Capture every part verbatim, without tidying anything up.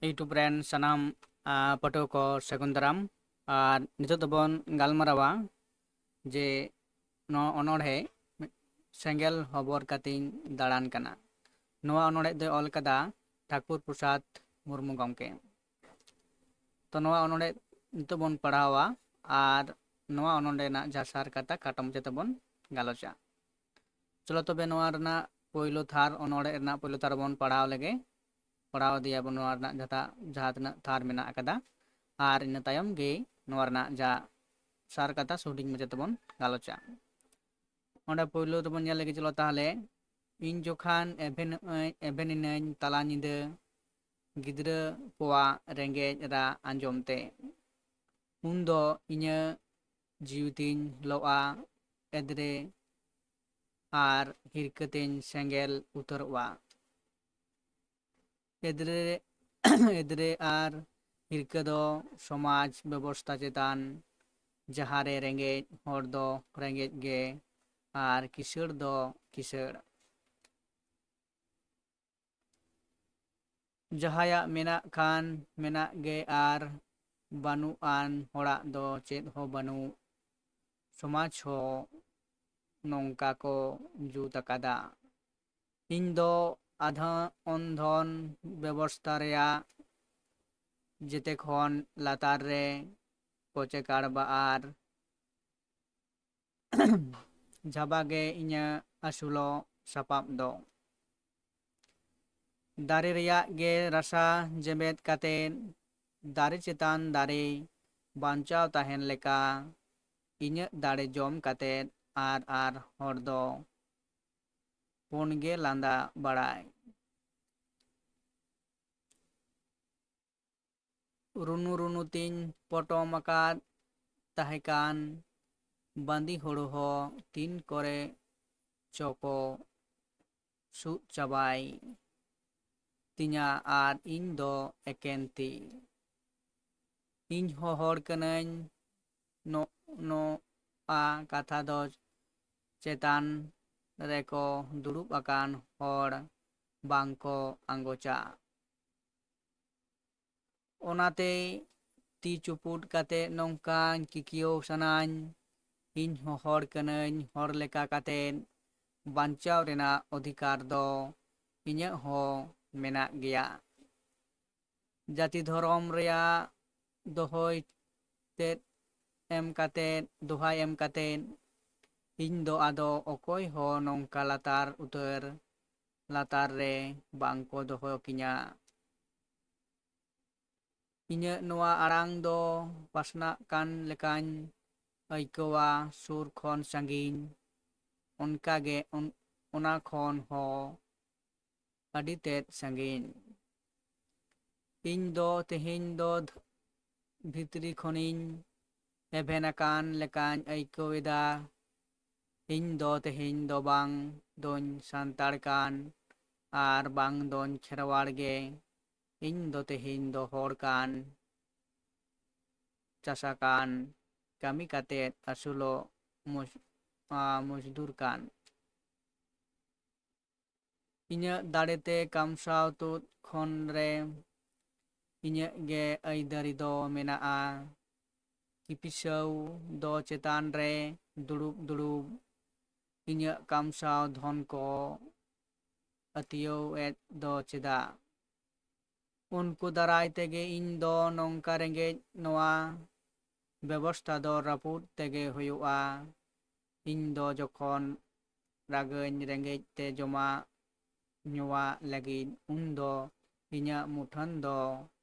YouTube ᱨᱮᱱ ᱥᱟᱱᱟᱢ ᱟᱨ ᱯᱟᱹᱴᱷᱩᱣᱟᱹ ᱠᱚ ᱥᱟᱹᱜᱩᱱ ᱫᱟᱨᱟᱢ᱾ ᱟᱨ ᱱᱤᱛᱚᱜ ᱫᱚᱵᱚᱱ ᱜᱟᱞᱢᱟᱨᱟᱣᱟ ᱡᱮ ᱱᱚᱣᱟ ᱚᱱᱚᱬᱦᱮ ᱥᱮᱸᱜᱮᱞ ᱦᱚᱵᱚᱨ ᱠᱟᱛᱮᱧ ᱫᱟᱬᱟᱱ ᱠᱟᱱᱟ᱾ ᱱᱚᱣᱟ ᱚᱱᱚᱬᱦᱮ ᱫᱚᱭ ᱚᱞ ᱠᱟᱫᱟ ᱴᱷᱟᱠᱩᱨ ᱯᱨᱚᱥᱟᱫᱽ ᱢᱩᱨᱢᱩ ᱜᱚᱢᱠᱮ᱾ ᱛᱚ ᱱᱚᱣᱟ ᱚᱱᱚᱬᱦᱮ ᱱᱤᱛᱚᱜ ᱵᱚᱱ ᱯᱟᱲᱦᱟᱣᱟ ᱟᱨ ᱱᱚᱣᱟ ᱚᱱᱚᱬᱦᱮ ᱨᱮᱱᱟᱜ ᱡᱟᱦᱟᱸ ᱥᱟᱨ ᱠᱟᱛᱷᱟ ᱠᱷᱟᱴᱚ ᱢᱟᱪᱷᱟ ᱛᱮᱵᱚᱱ ᱜᱟᱞᱚᱪᱟ᱾ ᱪᱚᱞᱚ ᱛᱚᱵᱮ ᱱᱚᱣᱟ ᱨᱮᱱᱟᱜ ᱯᱳᱭᱞᱳ ᱛᱷᱟᱨ, ᱚᱱᱚᱬᱦᱮ ᱨᱮᱱᱟᱜ ᱯᱳᱭᱞᱳ ᱛᱷᱟᱨ ᱵᱚᱱ ᱯᱟᱲᱦᱟᱣ ᱞᱮᱜᱮ᱾ ᱯᱟᱲᱦᱟᱣ ᱤᱫᱤᱭᱟᱵᱚᱱ ᱱᱚᱣᱟ ᱨᱮᱱᱟᱜ ᱡᱟᱦᱟᱸ ᱡᱟᱦᱟᱸ ᱛᱤᱱᱟᱹᱜ ᱛᱷᱟᱨ ᱢᱮᱱᱟᱜ ᱟᱠᱟᱫᱟ, ᱟᱨ ᱤᱱᱟᱹ ᱛᱟᱭᱚᱢ ᱜᱮ ᱱᱚᱣᱟ ᱨᱮᱱᱟᱜ ᱡᱟ ᱥᱟᱨ ᱠᱟᱛᱷᱟ ᱦᱩᱰᱤᱧ ᱢᱟᱪᱷᱟ ᱛᱮᱵᱚᱱ ᱜᱟᱞᱚᱪᱟ᱾ ᱚᱸᱰᱮ ᱯᱳᱭᱞᱳ ᱛᱮᱵᱚᱱ ᱧᱮᱞ ᱞᱮᱜᱮ, ᱪᱚᱞᱚ ᱛᱟᱦᱞᱮ᱾ ᱤᱧ ᱡᱚᱠᱷᱟᱱ ᱮᱵᱷᱮᱱ ᱮᱵᱷᱮᱱ ᱮᱱᱟᱹᱧ ᱛᱟᱞᱟ ᱧᱤᱫᱟᱹ, ᱜᱤᱫᱽᱨᱟᱹ ᱠᱚᱣᱟᱜ ᱨᱮᱸᱜᱮᱡ ᱨᱟᱜ ᱟᱸᱡᱚᱢ ᱛᱮ, ᱩᱱᱫᱚ ᱤᱧᱟᱹᱜ ᱡᱤᱣᱤ ᱛᱤᱧ ᱞᱚᱜᱼᱟ, ᱮᱫᱽᱨᱮ ᱟᱨ ᱦᱤᱨᱠᱟᱹ ᱛᱤᱧ ᱥᱮᱸᱜᱮᱞ ᱩᱛᱟᱹᱨᱚᱜᱼᱟ᱾ ᱮᱫᱽᱨᱮ ᱮᱫᱽᱨᱮ ᱟᱨ ᱦᱤᱨᱠᱟᱹ ᱫᱚ ᱥᱚᱢᱟᱡᱽ ᱵᱮᱵᱚᱥᱛᱟ ᱪᱮᱛᱟᱱ, ᱡᱟᱦᱟᱸ ᱨᱮ ᱨᱮᱸᱜᱮᱡ ᱦᱚᱲ ᱫᱚ ᱨᱮᱸᱜᱮᱡ ᱜᱮ ᱟᱨ ᱠᱤᱥᱟᱹᱬ ᱫᱚ ᱠᱤᱥᱟᱹᱬ᱾ ᱡᱟᱦᱟᱸᱭᱟᱜ ᱢᱮᱱᱟᱜ ᱠᱷᱟᱱ ᱢᱮᱱᱟᱜ ᱜᱮ ᱟᱨ ᱵᱟᱹᱱᱩᱜ ᱟᱱ ᱦᱚᱲᱟᱜ ᱫᱚ ᱪᱮᱫ ᱦᱚᱸ ᱵᱟᱹᱱᱩᱜ᱾ ᱥᱚᱢᱟᱡᱽ ᱦᱚᱸ ᱱᱚᱝᱠᱟ ᱠᱚ ᱡᱩᱛ ᱟᱠᱟᱫᱟ᱾ ᱤᱧ ᱫᱚ ᱟᱫᱷᱟ ᱚᱱᱫᱷᱚᱱ ᱵᱮᱵᱚᱥᱛᱟ ᱨᱮᱭᱟᱜ ᱡᱮᱛᱮ ᱠᱷᱚᱱ ᱞᱟᱛᱟᱨ ᱨᱮ ᱠᱚᱪᱮ ᱠᱟᱲᱵᱟ ᱟᱨ ᱡᱷᱟᱵᱟ ᱜᱮ ᱤᱧᱟᱹᱜ ᱟᱹᱥᱩᱞᱚᱜ ᱥᱟᱯᱟᱵ ᱫᱚ᱾ ᱫᱟᱨᱮ ᱨᱮᱭᱟᱜ ᱜᱮ ᱨᱟᱥᱟ ᱡᱮᱢᱮᱫ ᱠᱟᱛᱮ ᱫᱟᱨᱮ ᱪᱮᱛᱟᱱ ᱫᱟᱨᱮ ᱵᱟᱧᱪᱟᱣ ᱛᱟᱦᱮᱱ ᱞᱮᱠᱟ ᱤᱧᱟᱹᱜ ᱫᱟᱲᱮ ᱡᱚᱢ ᱠᱟᱛᱮ ᱟᱨ ᱟᱨ ᱦᱚᱲ ᱫᱚ ᱯᱩᱱ ᱜᱮ ᱞᱟᱸᱫᱟ ᱵᱟᱲᱟᱭ᱾ ᱨᱩᱱᱩ ᱨᱩᱱᱩ ᱛᱤᱧ ᱯᱚᱴᱚᱢ ᱟᱠᱟᱫ ᱛᱟᱦᱮᱸ ᱠᱟᱱ ᱵᱟᱸᱫᱤ ᱦᱳᱲᱳ ᱦᱚᱸ ᱛᱤᱱ ᱠᱚᱨᱮ ᱪᱚ ᱠᱚ ᱥᱩᱫ ᱪᱟᱵᱟᱭ ᱛᱤᱧᱟ ᱟᱨ ᱤᱧ ᱫᱚ ᱮᱠᱮᱱ ᱛᱤ᱾ ᱤᱧ ᱦᱚᱸ ᱦᱚᱲ ᱠᱟᱹᱱᱟᱹᱧ, ᱱᱚᱜ ᱱᱚᱣᱟ ᱠᱟᱛᱷᱟ ᱫᱚ ᱪᱮᱛᱟᱱ ᱨᱮᱠᱚ ᱫᱩᱲᱩᱵ ᱟᱠᱟᱱ ᱦᱚᱲ ᱵᱟᱝ ᱠᱚ ᱟᱸᱜᱚᱪᱟ᱾ ᱚᱱᱟᱛᱮ ᱛᱤ ᱪᱩᱯᱩᱫ ᱠᱟᱛᱮ ᱱᱚᱝᱠᱟᱧ ᱠᱤᱠᱤᱭᱟᱹᱣ ᱥᱟᱱᱟᱧ, ᱤᱧ ᱦᱚᱸ ᱦᱚᱲ ᱠᱟᱹᱱᱟᱹᱧ, ᱦᱚᱲ ᱞᱮᱠᱟ ᱠᱟᱛᱮ ᱵᱟᱧᱪᱟᱣ ᱨᱮᱱᱟᱜ ᱚᱫᱷᱤᱠᱟᱨ ᱫᱚ ᱤᱧᱟᱹᱜ ᱦᱚᱸ ᱢᱮᱱᱟᱜ ᱜᱮᱭᱟ᱾ ᱡᱟᱹᱛᱤ ᱫᱷᱚᱨᱚᱢ ᱨᱮᱭᱟᱜ ᱫᱚᱦᱚᱭ ᱛᱮᱫ ᱮᱢ ᱠᱟᱛᱮ, ᱫᱚᱦᱟᱭ ᱮᱢ ᱠᱟᱛᱮ, ᱤᱧ ᱫᱚ ᱟᱫᱚ ᱚᱠᱚᱭ ᱦᱚᱸ ᱱᱚᱝᱠᱟ ᱞᱟᱛᱟᱨ ᱩᱛᱟᱹᱨ ᱞᱟᱛᱟᱨ ᱨᱮ ᱵᱟᱝ ᱠᱚ ᱫᱚᱦᱚ ᱠᱤᱧᱟ᱾ ᱤᱧᱟᱹᱜ ᱱᱚᱣᱟ ᱟᱲᱟᱝ ᱫᱚ ᱯᱟᱥᱱᱟᱜ ᱠᱟᱱ ᱞᱮᱠᱟᱧ ᱟᱹᱭᱠᱟᱹᱣᱟ, ᱥᱩᱨ ᱠᱷᱚᱱ ᱥᱟᱺᱜᱤᱧ, ᱚᱱᱠᱟᱜᱮ ᱚᱱ-, ᱚᱱᱟ ᱠᱷᱚᱱ ᱦᱚᱸ ᱟᱹᱰᱤ ᱛᱮᱫ ᱥᱟᱺᱜᱤᱧ᱾ ᱤᱧ ᱫᱚ ᱛᱮᱦᱮᱧ ᱫᱚ ᱫᱷ-, ᱵᱷᱤᱛᱨᱤ ᱠᱷᱚᱱᱤᱧ ᱮᱵᱷᱮᱱ ᱟᱠᱟᱱ ᱞᱮᱠᱟᱧ ᱟᱹᱭᱠᱟᱹᱣ ᱮᱫᱟ᱾ ᱤᱧ ᱫᱚ ᱛᱮᱦᱮᱧ ᱫᱚ ᱵᱟᱝ ᱫᱚᱧ ᱥᱟᱱᱛᱟᱲ ᱠᱟᱱ ᱟᱨ ᱵᱟᱝ ᱫᱚᱧ ᱠᱷᱮᱨᱣᱟᱲ ᱜᱮ᱾ ᱤᱧ ᱫᱚ ᱛᱮᱦᱮᱧ ᱫᱚ ᱦᱚᱲ ᱠᱟᱱ, ᱪᱟᱥᱟ ᱠᱟᱱ, ᱠᱟᱹᱢᱤ ᱠᱟᱛᱮᱫ ᱟᱹᱥᱩᱞᱚᱜ ᱢᱚᱡ-, ᱟ, ᱢᱚᱡᱫᱩᱨ ᱠᱟᱱ᱾ ᱤᱧᱟᱹᱜ ᱫᱟᱲᱮᱛᱮ ᱠᱟᱢᱥᱟᱣ ᱛᱩᱫ ᱠᱷᱚᱱ ᱨᱮ ᱤᱧᱟᱹᱜ ᱜᱮ ᱟᱹᱭᱫᱟᱹᱨᱤ ᱫᱚ ᱢᱮᱱᱟᱜᱼᱟ᱾ ᱠᱤᱯᱤᱥᱟᱹᱣ ᱫᱚ ᱪᱮᱛᱟᱱ ᱨᱮ ᱫᱩᱲᱩᱵ ᱫᱩᱲᱩᱵ ᱤᱧᱟᱹᱜ ᱠᱟᱢᱥᱟᱣ ᱫᱷᱚᱱ ᱠᱚ ᱟᱹᱛᱤᱭᱟᱹᱣ ᱮᱫ ᱫᱚ ᱪᱮᱫᱟᱜ? ᱩᱱᱠᱩ ᱫᱟᱨᱟᱭ ᱛᱮᱜᱮ ᱤᱧ ᱫᱚ ᱱᱚᱝᱠᱟ ᱨᱮᱸᱜᱮᱡ ᱱᱚᱣᱟ ᱵᱮᱵᱚᱥᱛᱷᱟ ᱫᱚ ᱨᱟᱹᱯᱩᱫ ᱛᱮᱜᱮ ᱦᱩᱭᱩᱜᱼᱟ᱾ ᱤᱧ ᱫᱚ ᱡᱚᱠᱷᱚᱱ ᱨᱟᱜᱟᱹᱧ, ᱨᱮᱸᱜᱮᱡ ᱛᱮ ᱡᱚᱢᱟᱜ ᱧᱩᱣᱟᱜ ᱞᱟᱹᱜᱤᱫ, ᱩᱱ ᱫᱚ ᱤᱧᱟᱹᱜ ᱢᱩᱴᱷᱟᱹᱱ ᱫᱚ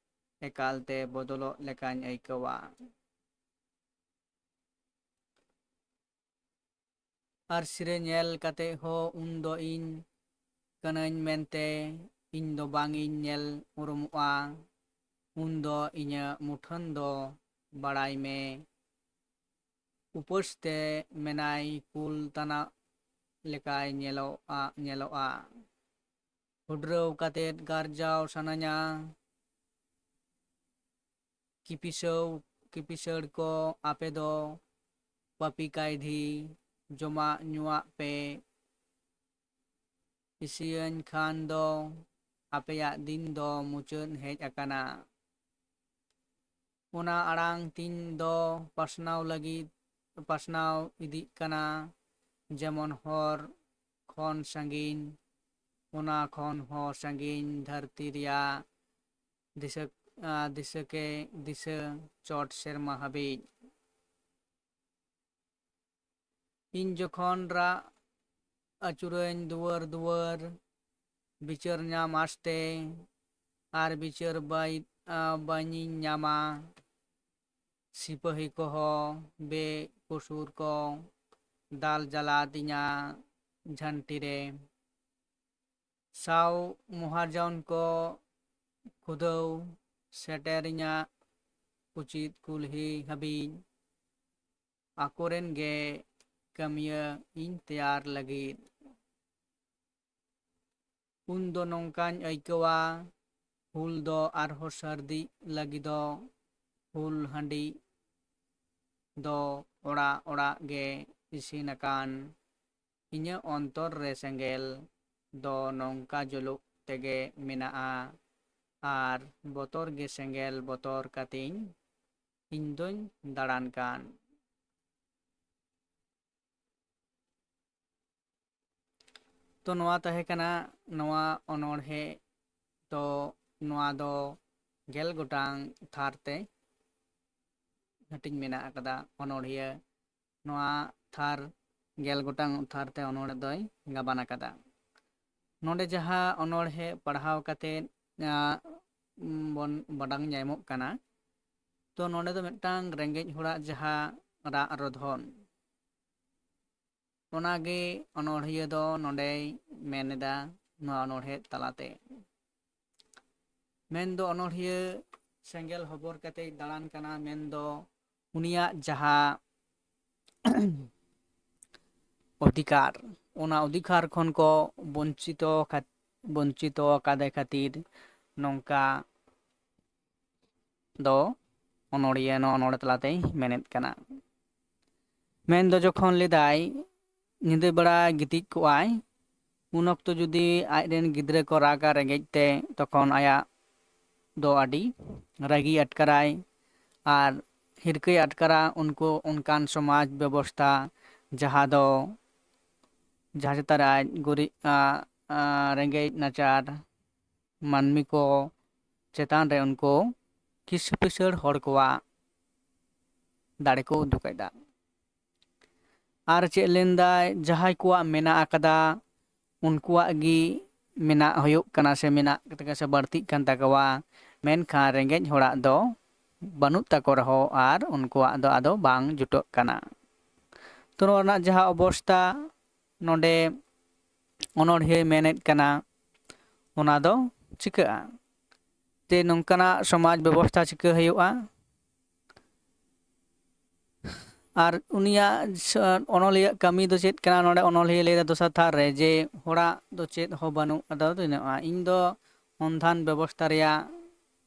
ᱮᱠᱟᱞ ᱛᱮ ᱵᱚᱫᱚᱞᱚᱜ ᱞᱮᱠᱟᱧ ᱟᱹᱭᱠᱟᱹᱣᱟ᱾ ᱟᱨ ᱥᱤᱨᱟᱹ ᱧᱮᱞ ᱠᱟᱛᱮ ᱦᱚᱸ ᱩᱱ ᱫᱚ ᱤᱧ ᱠᱟᱹᱱᱟᱹᱧ ᱢᱮᱱᱛᱮ ᱤᱧ ᱫᱚ ᱵᱟᱝ ᱤᱧ ᱧᱮᱞ ᱩᱨᱩᱢᱚᱜᱼᱟ᱾ ᱩᱱ ᱫᱚ ᱤᱧᱟᱹᱜ ᱢᱩᱴᱷᱟᱹᱱ ᱫᱚ ᱵᱟᱲᱟᱭ ᱢᱮ, ᱩᱯᱟᱹᱥ ᱛᱮ ᱢᱮᱱᱟᱭ ᱠᱩᱞ ᱛᱟᱱᱟᱜ ᱞᱮᱠᱟᱭ ᱧᱮᱞᱚᱜᱼᱟ, ᱧᱮᱞᱚᱜᱼᱟ᱾ ᱦᱩᱰᱨᱟᱹᱣ ᱠᱟᱛᱮ ᱜᱟᱨᱡᱟᱣ ᱥᱟᱱᱟᱧᱟ, ᱠᱤᱯᱤᱥᱟᱹᱣ, ᱠᱤᱯᱤᱥᱟᱹᱲ ᱠᱚ, ᱟᱯᱮ ᱫᱚ ᱯᱟᱹᱯᱤ ᱠᱟᱭᱫᱷᱤ, ᱡᱚᱢᱟᱜ ᱧᱩᱣᱟᱜ ᱯᱮ ᱤᱥᱤᱭᱟᱹᱧ ᱠᱷᱟᱱ ᱫᱚ ᱟᱯᱮᱭᱟᱜ ᱫᱤᱱ ᱫᱚ ᱢᱩᱪᱟᱹᱫ ᱦᱮᱡ ᱟᱠᱟᱱᱟ᱾ ᱚᱱᱟ ᱟᱲᱟᱝ ᱛᱤᱧ ᱫᱚ ᱯᱟᱥᱱᱟᱣ ᱞᱟᱹᱜᱤᱫ ᱯᱟᱥᱱᱟᱣ ᱤᱫᱤᱜ ᱠᱟᱱᱟ, ᱡᱮᱢᱚᱱ ᱦᱚᱨ ᱠᱷᱚᱱ ᱥᱟᱺᱜᱤᱧ, ᱚᱱᱟ ᱠᱷᱚᱱ ᱦᱚᱸ ᱥᱟᱺᱜᱤᱧ ᱫᱷᱟᱹᱨᱛᱤ ᱨᱮᱭᱟᱜ ᱫᱤᱥᱟᱹ, ᱟ, ᱫᱤᱥᱟᱹ ᱠᱮ ᱫᱤᱥᱟᱹ ᱪᱚᱴ ᱥᱮᱨᱢᱟ ᱦᱟᱹᱵᱤᱡ᱾ ᱤᱧ ᱡᱚᱠᱷᱚᱱ ᱨᱟᱜ ᱟᱹᱪᱩᱨᱟᱹᱧ ᱫᱩᱣᱟᱹᱨ ᱫᱩᱣᱟᱹᱨ, ᱵᱤᱪᱟᱹᱨ ᱧᱟᱢ ᱟᱥᱛᱮ, ᱟᱨ ᱵᱤᱪᱟᱹᱨ ᱵᱟᱭ-, ᱟ, ᱵᱟᱹᱧ ᱧᱟᱢᱟ᱾ ᱥᱤᱯᱟᱹᱦᱤ ᱠᱚᱦᱚᱸ ᱵᱮᱠᱚᱥᱩᱨ ᱠᱚ ᱫᱟᱞ ᱡᱟᱞᱟᱫᱤᱧᱟ ᱡᱷᱟᱹᱱᱴᱤ ᱨᱮ᱾ ᱥᱟᱶ ᱢᱚᱦᱟᱡᱚᱱ ᱠᱚ ᱠᱷᱩᱫᱟᱹᱣ ᱥᱮᱴᱮᱨᱤᱧᱟ ᱩᱪᱤᱛ ᱠᱩᱞᱦᱤ ᱦᱟᱹᱵᱤᱡ᱾ ᱟᱠᱚᱨᱮᱱ ᱜᱮ ᱠᱟᱹᱢᱤᱭᱟᱹ ᱤᱧ ᱛᱮᱭᱟᱨ ᱞᱟᱹᱜᱤᱫ᱾ ᱩᱱ ᱫᱚ ᱱᱚᱝᱠᱟᱧ ᱟᱹᱭᱠᱟᱹᱣᱟ, ᱦᱩᱞ ᱫᱚ ᱟᱨᱦᱚᱸ ᱥᱟᱹᱨᱫᱤᱜ ᱞᱟᱹᱜᱤᱫᱚᱜ᱾ ᱦᱩᱞ ᱦᱟᱺᱰᱤ ᱫᱚ ᱚᱲᱟᱜ ᱚᱲᱟᱜ ᱜᱮ ᱤᱥᱤᱱ ᱟᱠᱟᱱ᱾ ᱤᱧᱟᱹᱜ ᱚᱱᱛᱚᱨ ᱨᱮ ᱥᱮᱸᱜᱮᱞ ᱫᱚ ᱱᱚᱝᱠᱟ ᱡᱩᱞᱩᱜ ᱛᱮᱜᱮ ᱢᱮᱱᱟᱜᱼᱟ, ᱟᱨ ᱵᱚᱛᱚᱨ ᱜᱮ ᱥᱮᱸᱜᱮᱞ ᱵᱚᱛᱚᱨ ᱠᱟᱛᱮᱧ ᱤᱧ ᱫᱚᱧ ᱫᱟᱬᱟᱱ ᱠᱟᱱ᱾ ᱛᱚ, ᱱᱚᱣᱟ ᱛᱟᱦᱮᱸ ᱠᱟᱱᱟ ᱱᱚᱣᱟ ᱚᱱᱚᱬᱦᱮ᱾ ᱛᱚ, ᱱᱚᱣᱟ ᱫᱚ ᱜᱮᱞ ᱜᱚᱴᱟᱝ ᱛᱷᱟᱨ ᱛᱮ ᱦᱟᱹᱴᱤᱧ ᱢᱮᱱᱟᱜ ᱟᱠᱟᱫᱟ ᱚᱱᱚᱬᱦᱤᱭᱟᱹ᱾ ᱱᱚᱣᱟ ᱛᱷᱟᱨ, ᱜᱮᱞ ᱜᱚᱴᱟᱝ ᱛᱷᱟᱨ ᱛᱮ ᱚᱱᱚᱬᱦᱮ ᱫᱚᱭ ᱜᱟᱵᱟᱱ ᱟᱠᱟᱫᱟ᱾ ᱱᱚᱰᱮ ᱡᱟᱦᱟᱸ ᱚᱱᱚᱬᱦᱮ ᱯᱟᱲᱦᱟᱣ ᱠᱟᱛᱮ, ᱟ, ᱵᱚᱱ ᱵᱟᱰᱟᱭ ᱧᱟᱢᱚᱜ ᱠᱟᱱᱟ, ᱛᱚ, ᱱᱚᱰᱮ ᱫᱚ ᱢᱤᱫᱴᱟᱝ ᱨᱮᱸᱜᱮᱡ ᱦᱚᱲᱟᱜ ᱡᱟᱦᱟᱸ ᱨᱟᱜ ᱨᱚᱫᱷᱚᱱ, ᱚᱱᱟᱜᱮ ᱚᱱᱚᱬᱦᱤᱭᱟᱹ ᱫᱚ ᱱᱚᱰᱮᱭ ᱢᱮᱱ ᱮᱫᱟ ᱱᱚᱣᱟ ᱚᱱᱚᱬᱦᱮ ᱛᱟᱞᱟᱛᱮ᱾ ᱢᱮᱱᱫᱚ ᱚᱱᱚᱬᱦᱤᱭᱟᱹ ᱥᱮᱸᱜᱮᱞ ᱦᱚᱵᱚᱨ ᱠᱟᱛᱮᱭ ᱫᱟᱬᱟᱱ ᱠᱟᱱᱟ, ᱢᱮᱱᱫᱚ ᱩᱱᱤᱭᱟᱜ ᱡᱟᱦᱟᱸ ᱚᱫᱷᱤᱠᱟᱨ, ᱚᱱᱟ ᱚᱫᱷᱤᱠᱟᱨ ᱠᱷᱚᱱ ᱠᱚ ᱵᱚᱧᱪᱤᱛᱚ ᱠᱷᱟᱹᱛ-, ᱵᱚᱧᱪᱤᱛᱚ ᱟᱠᱟᱫᱮ ᱠᱷᱟᱹᱛᱤᱨ ᱱᱚᱝᱠᱟ ᱫᱚ ᱚᱱᱚᱬᱦᱤᱭᱟᱹ ᱱᱚᱣᱟ ᱚᱱᱚᱬᱦᱮ ᱛᱟᱞᱟᱛᱮᱭ ᱢᱮᱱᱮᱫ ᱠᱟᱱᱟ᱾ ᱢᱮᱱᱫᱚ ᱡᱚᱠᱷᱚᱱ ᱞᱮᱫᱟᱭ, ᱧᱤᱫᱟᱹ ᱵᱮᱲᱟ ᱜᱤᱛᱤᱡ ᱠᱚᱜᱼᱟᱭ, ᱩᱱ ᱚᱠᱛᱚ ᱡᱩᱫᱤ ᱟᱡᱨᱮᱱ ᱜᱤᱫᱽᱨᱟᱹ ᱠᱚ ᱨᱟᱜᱟ ᱨᱮᱸᱜᱮᱡ ᱛᱮ, ᱛᱚᱠᱷᱚᱱ ᱟᱭᱟᱜ ᱫᱚ ᱟᱹᱰᱤ ᱨᱟᱹᱜᱤ ᱟᱴᱠᱟᱨᱟᱭ᱾ ᱟᱨ ᱦᱤᱨᱠᱟᱹᱭ ᱟᱴᱠᱟᱨᱟ ᱩᱱᱠᱩ ᱚᱱᱠᱟᱱ ᱥᱚᱢᱟᱡᱽ ᱵᱮᱵᱚᱥᱛᱷᱟ ᱡᱟᱦᱟᱸ ᱫᱚ, ᱡᱟᱦᱟᱸ ᱪᱮᱛᱟᱱ ᱨᱮ ᱟᱡ ᱜᱩᱨᱤᱡ, ᱟ, ᱟ, ᱨᱮᱸᱜᱮᱡ ᱱᱟᱪᱟᱨ ᱢᱟᱹᱱᱢᱤ ᱠᱚ ᱪᱮᱛᱟᱱ ᱨᱮ ᱩᱱᱠᱩ ᱠᱤᱥᱟᱹ ᱠᱤᱥᱟᱹᱲ ᱦᱚᱲ ᱠᱚᱣᱟᱜ ᱫᱟᱲᱮ ᱠᱚ ᱩᱫᱩᱜ ᱮᱫᱟ᱾ ᱟᱨ ᱪᱮᱫ ᱞᱟᱹᱭᱫᱟᱭ, ᱡᱟᱦᱟᱸᱭ ᱠᱚᱣᱟᱜ ᱢᱮᱱᱟᱜ ᱟᱠᱟᱫᱟ, ᱩᱱᱠᱩᱣᱟᱜ ᱜᱮ ᱢᱮᱱᱟᱜ ᱦᱩᱭᱩᱜ ᱠᱟᱱᱟ ᱥᱮ ᱢᱮᱱᱟᱜ ᱥᱮ ᱵᱟᱹᱲᱛᱤᱜ ᱠᱟᱱ ᱛᱟᱠᱚᱣᱟ, ᱢᱮᱱᱠᱷᱟᱱ ᱨᱮᱸᱜᱮᱡ ᱦᱚᱲᱟᱜ ᱫᱚ ᱵᱟᱹᱱᱩᱜ ᱛᱟᱠᱚ ᱨᱮᱦᱚᱸ ᱟᱨ ᱩᱱᱠᱩᱣᱟᱜ ᱫᱚ ᱟᱫᱚ ᱵᱟᱝ ᱡᱩᱴᱟᱹᱜ ᱠᱟᱱᱟ᱾ ᱛᱚ, ᱱᱚᱣᱟ ᱨᱮᱱᱟᱜ ᱡᱟᱦᱟᱸ ᱚᱵᱚᱥᱛᱟ ᱱᱚᱰᱮ ᱚᱱᱚᱬᱦᱤᱭᱟᱹᱭ ᱢᱮᱱᱮᱫ ᱠᱟᱱᱟ, ᱚᱱᱟ ᱫᱚ ᱪᱤᱠᱟᱹᱜᱼᱟ? ᱛᱮ ᱱᱚᱝᱠᱟᱱᱟᱜ ᱥᱚᱢᱟᱡᱽ ᱵᱮᱵᱚᱥᱛᱷᱟ ᱪᱤᱠᱟᱹ ᱦᱩᱭᱩᱜᱼᱟ? ᱟᱨ ᱩᱱᱤᱭᱟᱜ ᱥ-, ᱚᱱᱚᱞᱤᱭᱟᱹᱣᱟᱜ ᱠᱟᱹᱢᱤ ᱫᱚ ᱪᱮᱫ ᱠᱟᱱᱟ? ᱱᱚᱰᱮ ᱚᱱᱚᱞᱤᱭᱟᱹ ᱞᱟᱹᱭᱫᱟ ᱫᱚᱥᱟᱨ ᱛᱷᱟᱨ ᱨᱮ ᱡᱮ ᱦᱚᱲᱟᱜ ᱫᱚ ᱪᱮᱫ ᱦᱚᱸ ᱵᱟᱹᱱᱩᱜ ᱟᱫᱚ ᱛᱤᱱᱟᱹᱜᱼᱟ, ᱤᱧ ᱫᱚ ᱢᱚᱱᱫᱷᱟᱱ ᱵᱮᱵᱚᱥᱛᱷᱟ ᱨᱮᱭᱟᱜ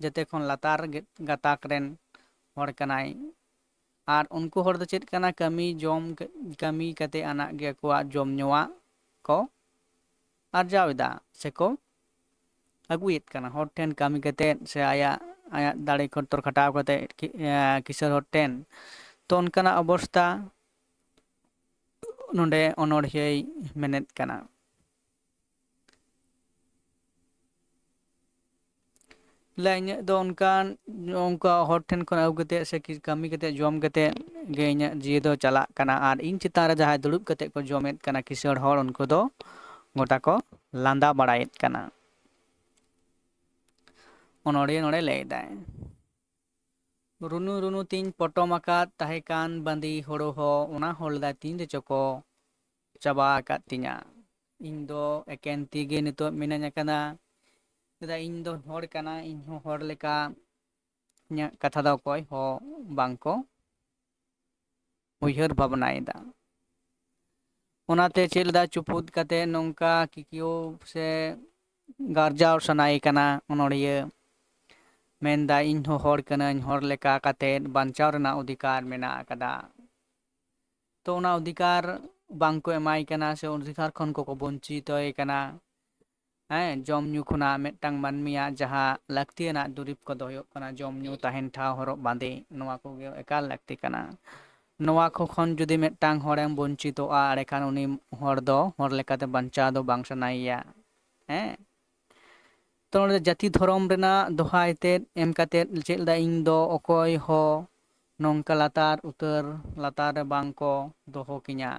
ᱡᱮᱛᱮ ᱠᱷᱚᱱ ᱞᱟᱛᱟᱨ ᱜᱮ-, ᱜᱟᱛᱟᱠ ᱨᱮᱱ ᱦᱚᱲ ᱠᱟᱱᱟᱭ᱾ ᱟᱨ ᱩᱱᱠᱩ ᱦᱚᱲ ᱫᱚ ᱪᱮᱫ ᱠᱟᱱᱟ, ᱠᱟᱹᱢᱤ ᱡᱚᱢ, ᱠᱟᱹᱢᱤ ᱠᱟᱛᱮ ᱟᱱᱟᱜ ᱜᱮ ᱟᱠᱚᱣᱟᱜ ᱡᱚᱢ ᱧᱩᱣᱟᱜ ᱠᱚ ᱟᱨᱡᱟᱣ ᱮᱫᱟ ᱥᱮᱠᱚ ᱟᱹᱜᱩᱭᱮᱫ ᱠᱟᱱᱟ ᱦᱚᱲ ᱴᱷᱮᱱ ᱠᱟᱹᱢᱤ ᱠᱟᱛᱮ ᱥᱮ ᱟᱭᱟᱜ, ᱟᱭᱟᱜ ᱫᱟᱲᱮ ᱠᱚᱛᱚᱨ ᱠᱷᱟᱴᱟᱣ ᱠᱟᱛᱮ ᱠᱤ-, ᱮ, ᱠᱤᱥᱟᱹᱬ ᱦᱚᱲ ᱴᱷᱮᱱ᱾ ᱛᱚ ᱚᱱᱠᱟᱱᱟᱜ ᱚᱵᱚᱥᱛᱟ ᱱᱚᱰᱮ ᱚᱱᱚᱬᱦᱤᱭᱟᱹᱭ ᱢᱮᱱᱮᱫ ᱠᱟᱱᱟ᱾ ᱞᱟᱹᱭ ᱤᱧᱟᱹᱜ ᱫᱚ ᱚᱱᱠᱟᱱ, ᱚᱱᱠᱟ ᱦᱚᱲ ᱴᱷᱮᱱ ᱠᱷᱚᱱ ᱟᱹᱜᱩ ᱠᱟᱛᱮ ᱥᱮ ᱠᱤ-, ᱠᱟᱹᱢᱤ ᱠᱟᱛᱮ ᱡᱚᱢ ᱠᱟᱛᱮ ᱜᱮ ᱤᱧᱟᱹᱜ ᱡᱤᱣᱤ ᱫᱚ ᱪᱟᱞᱟᱜ ᱠᱟᱱᱟ, ᱟᱨ ᱤᱧ ᱪᱮᱛᱟᱱ ᱨᱮ ᱡᱟᱦᱟᱸᱭ ᱫᱩᱲᱩᱵ ᱠᱟᱛᱮ ᱠᱚ ᱡᱚᱢᱮᱫ ᱠᱟᱱᱟ ᱠᱤᱥᱟᱹᱬ ᱦᱚᱲ, ᱩᱱᱠᱩ ᱫᱚ ᱜᱚᱴᱟ ᱠᱚ ᱞᱟᱸᱫᱟ ᱵᱟᱲᱟᱭᱮᱫ ᱠᱟᱱᱟ᱾ ᱚᱱᱚᱲᱦᱤᱭᱟᱹ ᱱᱚᱰᱮ ᱞᱟᱹᱭ ᱮᱫᱟᱭ, ᱨᱩᱱᱩ ᱨᱩᱱᱩ ᱛᱤᱧ ᱯᱚᱴᱚᱢ ᱟᱠᱟᱫ ᱛᱟᱦᱮᱸ ᱠᱟᱱ ᱵᱟᱸᱫᱤ ᱦᱳᱲᱳ ᱦᱚᱸ ᱚᱱᱟ ᱦᱚᱸ ᱞᱮᱫᱟ ᱛᱤᱱ ᱨᱮᱪᱚ ᱠᱚ ᱪᱟᱵᱟ ᱟᱠᱟᱫ ᱛᱤᱧᱟ᱾ ᱤᱧ ᱫᱚ ᱮᱠᱮᱱ ᱛᱤ ᱜᱮ ᱱᱤᱛᱚᱜ ᱢᱤᱱᱟᱹᱧ ᱟᱠᱟᱫᱟ᱾ ᱪᱮᱫᱟᱜ, ᱤᱧ ᱫᱚ ᱦᱚᱲ ᱠᱟᱱᱟ, ᱤᱧ ᱦᱚᱸ ᱦᱚᱲ ᱞᱮᱠᱟ ᱤᱧᱟᱹᱜ ᱠᱟᱛᱷᱟ ᱫᱚ ᱚᱠᱚᱭ ᱦᱚᱸ ᱵᱟᱝ ᱠᱚ ᱩᱭᱦᱟᱹᱨ ᱵᱷᱟᱵᱽᱱᱟᱭᱮᱫᱟ᱾ ᱚᱱᱟᱛᱮ ᱪᱮᱫ ᱞᱮᱫᱟ ᱪᱩᱯᱩᱫ ᱠᱟᱛᱮ ᱱᱚᱝᱠᱟ ᱠᱤᱠᱤᱭᱟᱹᱣ ᱥᱮ ᱜᱟᱨᱡᱟᱣ ᱥᱟᱱᱟᱭᱮ ᱠᱟᱱᱟ ᱚᱱᱚᱲᱦᱤᱭᱟᱹ᱾ ᱢᱮᱱᱫᱟ, "ᱤᱧ ᱦᱚᱸ ᱦᱚᱲ ᱠᱟᱹᱱᱟᱹᱧ, ᱦᱚᱲ ᱞᱮᱠᱟ ᱠᱟᱛᱮ ᱵᱟᱧᱪᱟᱣ ᱨᱮᱱᱟᱜ ᱚᱫᱷᱤᱠᱟᱨ ᱢᱮᱱᱟᱜ ᱟᱠᱟᱫᱟ᱾" ᱛᱚ ᱚᱱᱟ ᱚᱫᱷᱤᱠᱟᱨ ᱵᱟᱝ ᱠᱚ ᱮᱢᱟᱭ ᱠᱟᱱᱟ ᱥᱮ ᱚᱫᱷᱤᱠᱟᱨ ᱠᱷᱚᱱ ᱠᱚ, ᱠᱚ ᱵᱚᱧᱪᱤᱛᱚᱭ ᱠᱟᱱᱟ᱾ ᱦᱮᱸ, ᱡᱚᱢ ᱧᱩ ᱠᱷᱚᱱᱟᱜ ᱢᱤᱫᱴᱟᱝ ᱢᱟᱹᱱᱢᱤᱭᱟᱜ ᱡᱟᱦᱟᱸ ᱞᱟᱹᱠᱛᱤᱭᱟᱱᱟᱜ ᱫᱩᱨᱤᱵᱽ ᱠᱚᱫᱚ ᱦᱩᱭᱩᱜ ᱠᱟᱱᱟ ᱡᱚᱢ ᱧᱩ, ᱛᱟᱦᱮᱱ ᱴᱷᱟᱶ, ᱦᱚᱨᱚᱜ ᱵᱟᱸᱫᱮ, ᱱᱚᱣᱟ ᱠᱚᱜᱮ ᱮᱠᱟᱞ ᱞᱟᱹᱠᱛᱤ ᱠᱟᱱᱟ᱾ ᱱᱚᱣᱟ ᱠᱚ ᱠᱷᱚᱱ ᱡᱩᱫᱤ ᱢᱤᱫᱴᱟᱝ ᱦᱚᱲᱮᱢ ᱵᱚᱧᱪᱤᱛᱚᱜᱼᱟ, ᱮᱸᱰᱮᱠᱷᱟᱱ ᱩᱱᱤ ᱦᱚᱲ ᱫᱚ ᱦᱚᱲ ᱞᱮᱠᱟᱛᱮ ᱵᱟᱧᱪᱟᱣ ᱫᱚ ᱵᱟᱝ ᱥᱟᱱᱟᱭᱮᱭᱟ᱾ ᱦᱮᱸ, ᱛᱚ ᱱᱚᱰᱮ ᱡᱟᱹᱛᱤ ᱫᱷᱚᱨᱚᱢ ᱨᱮᱱᱟᱜ ᱫᱚᱦᱟᱭ ᱛᱮᱫ ᱮᱢ ᱠᱟᱛᱮᱫ ᱪᱮᱫ ᱞᱮᱫᱟ, ᱤᱧ ᱫᱚ ᱚᱠᱚᱭ ᱦᱚᱸ ᱱᱚᱝᱠᱟ ᱞᱟᱛᱟᱨ ᱩᱛᱟᱹᱨ ᱞᱟᱛᱟᱨ ᱨᱮ ᱵᱟᱝ ᱠᱚ ᱫᱚᱦᱚ ᱠᱤᱧᱟ᱾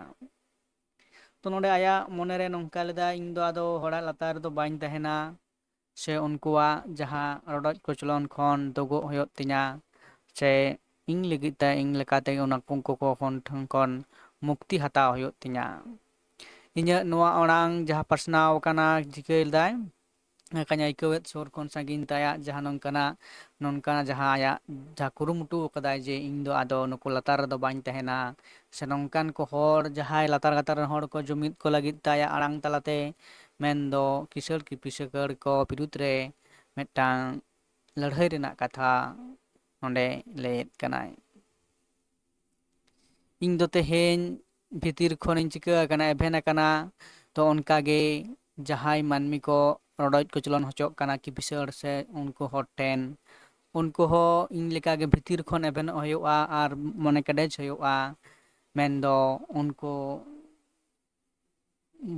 ᱛᱚ ᱱᱚᱰᱮ ᱟᱭᱟᱜ ᱢᱚᱱᱮᱨᱮ ᱱᱚᱝᱠᱟ ᱞᱮᱫᱟ, ᱤᱧ ᱫᱚ ᱟᱫᱚ ᱦᱚᱲᱟᱜ ᱞᱟᱛᱟᱨ ᱨᱮᱫᱚ ᱵᱟᱹᱧ ᱛᱟᱦᱮᱱᱟ, ᱥᱮ ᱩᱱᱠᱩᱣᱟᱜ ᱡᱟᱦᱟᱸ ᱨᱚᱰᱚᱡ ᱠᱚᱪᱞᱚᱱ ᱠᱷᱚᱱ ᱫᱩᱜᱚᱜ ᱦᱩᱭᱩᱜ ᱛᱤᱧᱟ, ᱥᱮ ᱤᱧ ᱞᱟᱹᱜᱤᱫ ᱛᱮ, ᱤᱧ ᱞᱮᱠᱟᱛᱮ ᱚᱱᱟ ᱩᱱᱠᱩ ᱠᱚ ᱠᱷᱚᱱ, ᱴᱷᱮᱱ ᱠᱷᱚᱱ ᱢᱩᱠᱛᱤ ᱦᱟᱛᱟᱣ ᱦᱩᱭᱩᱜ ᱛᱤᱧᱟ᱾ ᱤᱧᱟᱹᱜ ᱱᱚᱣᱟ ᱟᱲᱟᱝ ᱡᱟᱦᱟᱸ ᱯᱟᱥᱱᱟᱣ ᱟᱠᱟᱱᱟ, ᱪᱤᱠᱟᱹ ᱞᱮᱫᱟᱭ, ᱱᱚᱝᱠᱟᱧ ᱟᱹᱭᱠᱟᱹᱣᱮᱫ ᱥᱩᱨ ᱠᱷᱚᱱ ᱥᱟᱺᱜᱤᱧ ᱛᱮ ᱟᱭᱟᱜ ᱡᱟᱦᱟᱸ ᱱᱚᱝᱠᱟᱱᱟᱜ, ᱱᱚᱝᱠᱟᱱᱟᱜ ᱡᱟᱦᱟᱸ ᱟᱭᱟᱜ ᱡᱟᱦᱟᱸ ᱠᱩᱨᱩᱢᱩᱴᱩ ᱟᱠᱟᱫᱟᱭ ᱡᱮ ᱤᱧ ᱫᱚ ᱟᱫᱚ ᱱᱩᱠᱩ ᱞᱟᱛᱟᱨ ᱨᱮᱫᱚ ᱵᱟᱹᱧ ᱛᱟᱦᱮᱱᱟ, ᱥᱮ ᱱᱚᱝᱠᱟᱱ ᱠᱚ ᱦᱚᱲ ᱡᱟᱦᱟᱸᱭ ᱞᱟᱛᱟᱨ ᱜᱟᱛᱟᱠ ᱨᱮᱱ ᱦᱚᱲ ᱠᱚ ᱡᱩᱢᱤᱫ ᱠᱚ ᱞᱟᱹᱜᱤᱫ ᱛᱮ ᱟᱭᱟᱜ ᱟᱲᱟᱝ ᱛᱟᱞᱟᱛᱮ, ᱢᱮᱱᱫᱚ ᱠᱤᱥᱟᱹᱬ ᱠᱤᱯᱤᱥᱟᱹᱠᱟᱹᱲ ᱠᱚ ᱵᱤᱨᱩᱫᱽ ᱨᱮ ᱢᱤᱫᱴᱟᱝ ᱞᱟᱹᱲᱦᱟᱹᱭ ᱨᱮᱱᱟᱜ ᱠᱟᱛᱷᱟ ᱱᱚᱰᱮ ᱞᱟᱹᱭᱮᱫ ᱠᱟᱱᱟᱭ᱾ ᱤᱧ ᱫᱚ ᱛᱮᱦᱮᱧ ᱵᱷᱤᱛᱤᱨ ᱠᱷᱚᱱᱤᱧ ᱪᱤᱠᱟᱹ ᱟᱠᱟᱱᱟ, ᱮᱵᱷᱮᱱ ᱟᱠᱟᱱᱟ᱾ ᱛᱚ ᱚᱱᱠᱟᱜᱮ ᱡᱟᱦᱟᱸᱭ ᱢᱟᱹᱱᱢᱤ ᱠᱚ ᱨᱚᱰᱚᱡ ᱠᱚᱪᱞᱚᱱ ᱦᱚᱪᱚᱜ ᱠᱟᱱᱟ ᱠᱤᱥᱟᱹᱬ ᱥᱮ ᱩᱱᱠᱩ ᱦᱚᱲ ᱴᱷᱮᱱ, ᱩᱱᱠᱩ ᱦᱚᱸ ᱤᱧ ᱞᱮᱠᱟᱜᱮ ᱵᱷᱤᱛᱤᱨ ᱠᱷᱚᱱ ᱮᱵᱷᱮᱱᱚᱜ ᱦᱩᱭᱩᱜᱼᱟ ᱟᱨ ᱢᱚᱱᱮ ᱠᱮᱴᱮᱡ ᱦᱩᱭᱩᱜᱼᱟ᱾ ᱢᱮᱱᱫᱚ ᱩᱱᱠᱩ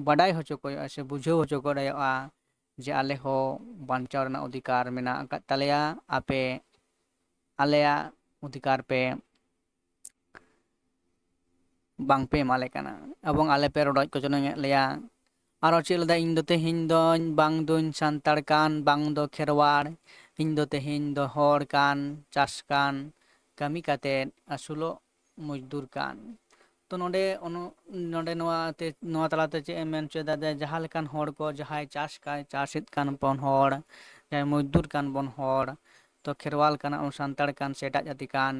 ᱵᱟᱰᱟᱭ ᱦᱚᱪᱚ ᱠᱚ ᱦᱩᱭᱩᱜᱼᱟ ᱥᱮ ᱵᱩᱡᱷᱟᱹᱣ ᱦᱚᱪᱚ ᱠᱚ ᱦᱩᱭᱩᱜᱼᱟ ᱡᱮ ᱟᱞᱮ ᱦᱚᱸ ᱵᱟᱧᱪᱟᱣ ᱨᱮᱱᱟᱜ ᱚᱫᱷᱤᱠᱟᱨ ᱢᱮᱱᱟᱜ ᱟᱠᱟᱫ ᱛᱟᱞᱮᱭᱟ, ᱟᱯᱮ ᱟᱞᱮᱭᱟᱜ ᱚᱫᱷᱤᱠᱟᱨ ᱯᱮ ᱵᱟᱝᱯᱮ ᱮᱢᱟᱞᱮ ᱠᱟᱱᱟ ᱮᱵᱚᱝ ᱟᱞᱮ ᱯᱮ ᱨᱚᱰᱚᱡ ᱠᱚᱪᱞᱚᱱᱮᱫ ᱞᱮᱭᱟ᱾ ᱟᱨᱚ ᱪᱮᱫ ᱞᱮᱫᱟ, ᱤᱧ ᱫᱚ ᱛᱮᱦᱮᱧ ᱫᱚᱧ ᱵᱟᱝ ᱫᱚᱧ ᱥᱟᱱᱛᱟᱲ ᱠᱟᱱ, ᱵᱟᱝ ᱫᱚ ᱠᱷᱮᱨᱣᱟᱲ, ᱤᱧ ᱫᱚ ᱛᱮᱦᱮᱧ ᱫᱚ ᱦᱚᱲ ᱠᱟᱱ, ᱪᱟᱥ ᱠᱟᱱ, ᱠᱟᱹᱢᱤ ᱠᱟᱛᱮᱫ ᱟᱹᱥᱩᱞᱚᱜ ᱢᱚᱡᱽᱫᱩᱨ ᱠᱟᱱ᱾ ᱛᱚ ᱱᱚᱰᱮ ᱚᱱᱚ-, ᱱᱚᱰᱮ ᱱᱚᱣᱟ ᱛᱮ, ᱱᱚᱣᱟ ᱛᱟᱞᱟᱛᱮ ᱪᱮᱫ ᱮ ᱢᱮᱱ ᱦᱚᱪᱚᱭᱮᱫᱟ, ᱡᱮ ᱡᱟᱦᱟᱸ ᱞᱮᱠᱟᱱ ᱦᱚᱲ ᱠᱚ, ᱡᱟᱦᱟᱸᱭ ᱪᱟᱥ ᱠᱟᱭ, ᱪᱟᱥᱮᱫ ᱠᱟᱱ ᱵᱚᱱ ᱦᱚᱲ, ᱡᱟᱦᱟᱸᱭ ᱢᱚᱡᱽᱫᱩᱨ ᱠᱟᱱ ᱵᱚᱱ ᱦᱚᱲ, ᱛᱚ ᱠᱷᱮᱨᱣᱟᱞ ᱠᱟᱱᱟ ᱵᱚᱱ, ᱥᱟᱱᱛᱟᱲ ᱠᱟᱱ ᱥᱮ ᱮᱴᱟᱜ ᱡᱟᱹᱛᱤ ᱠᱟᱱ,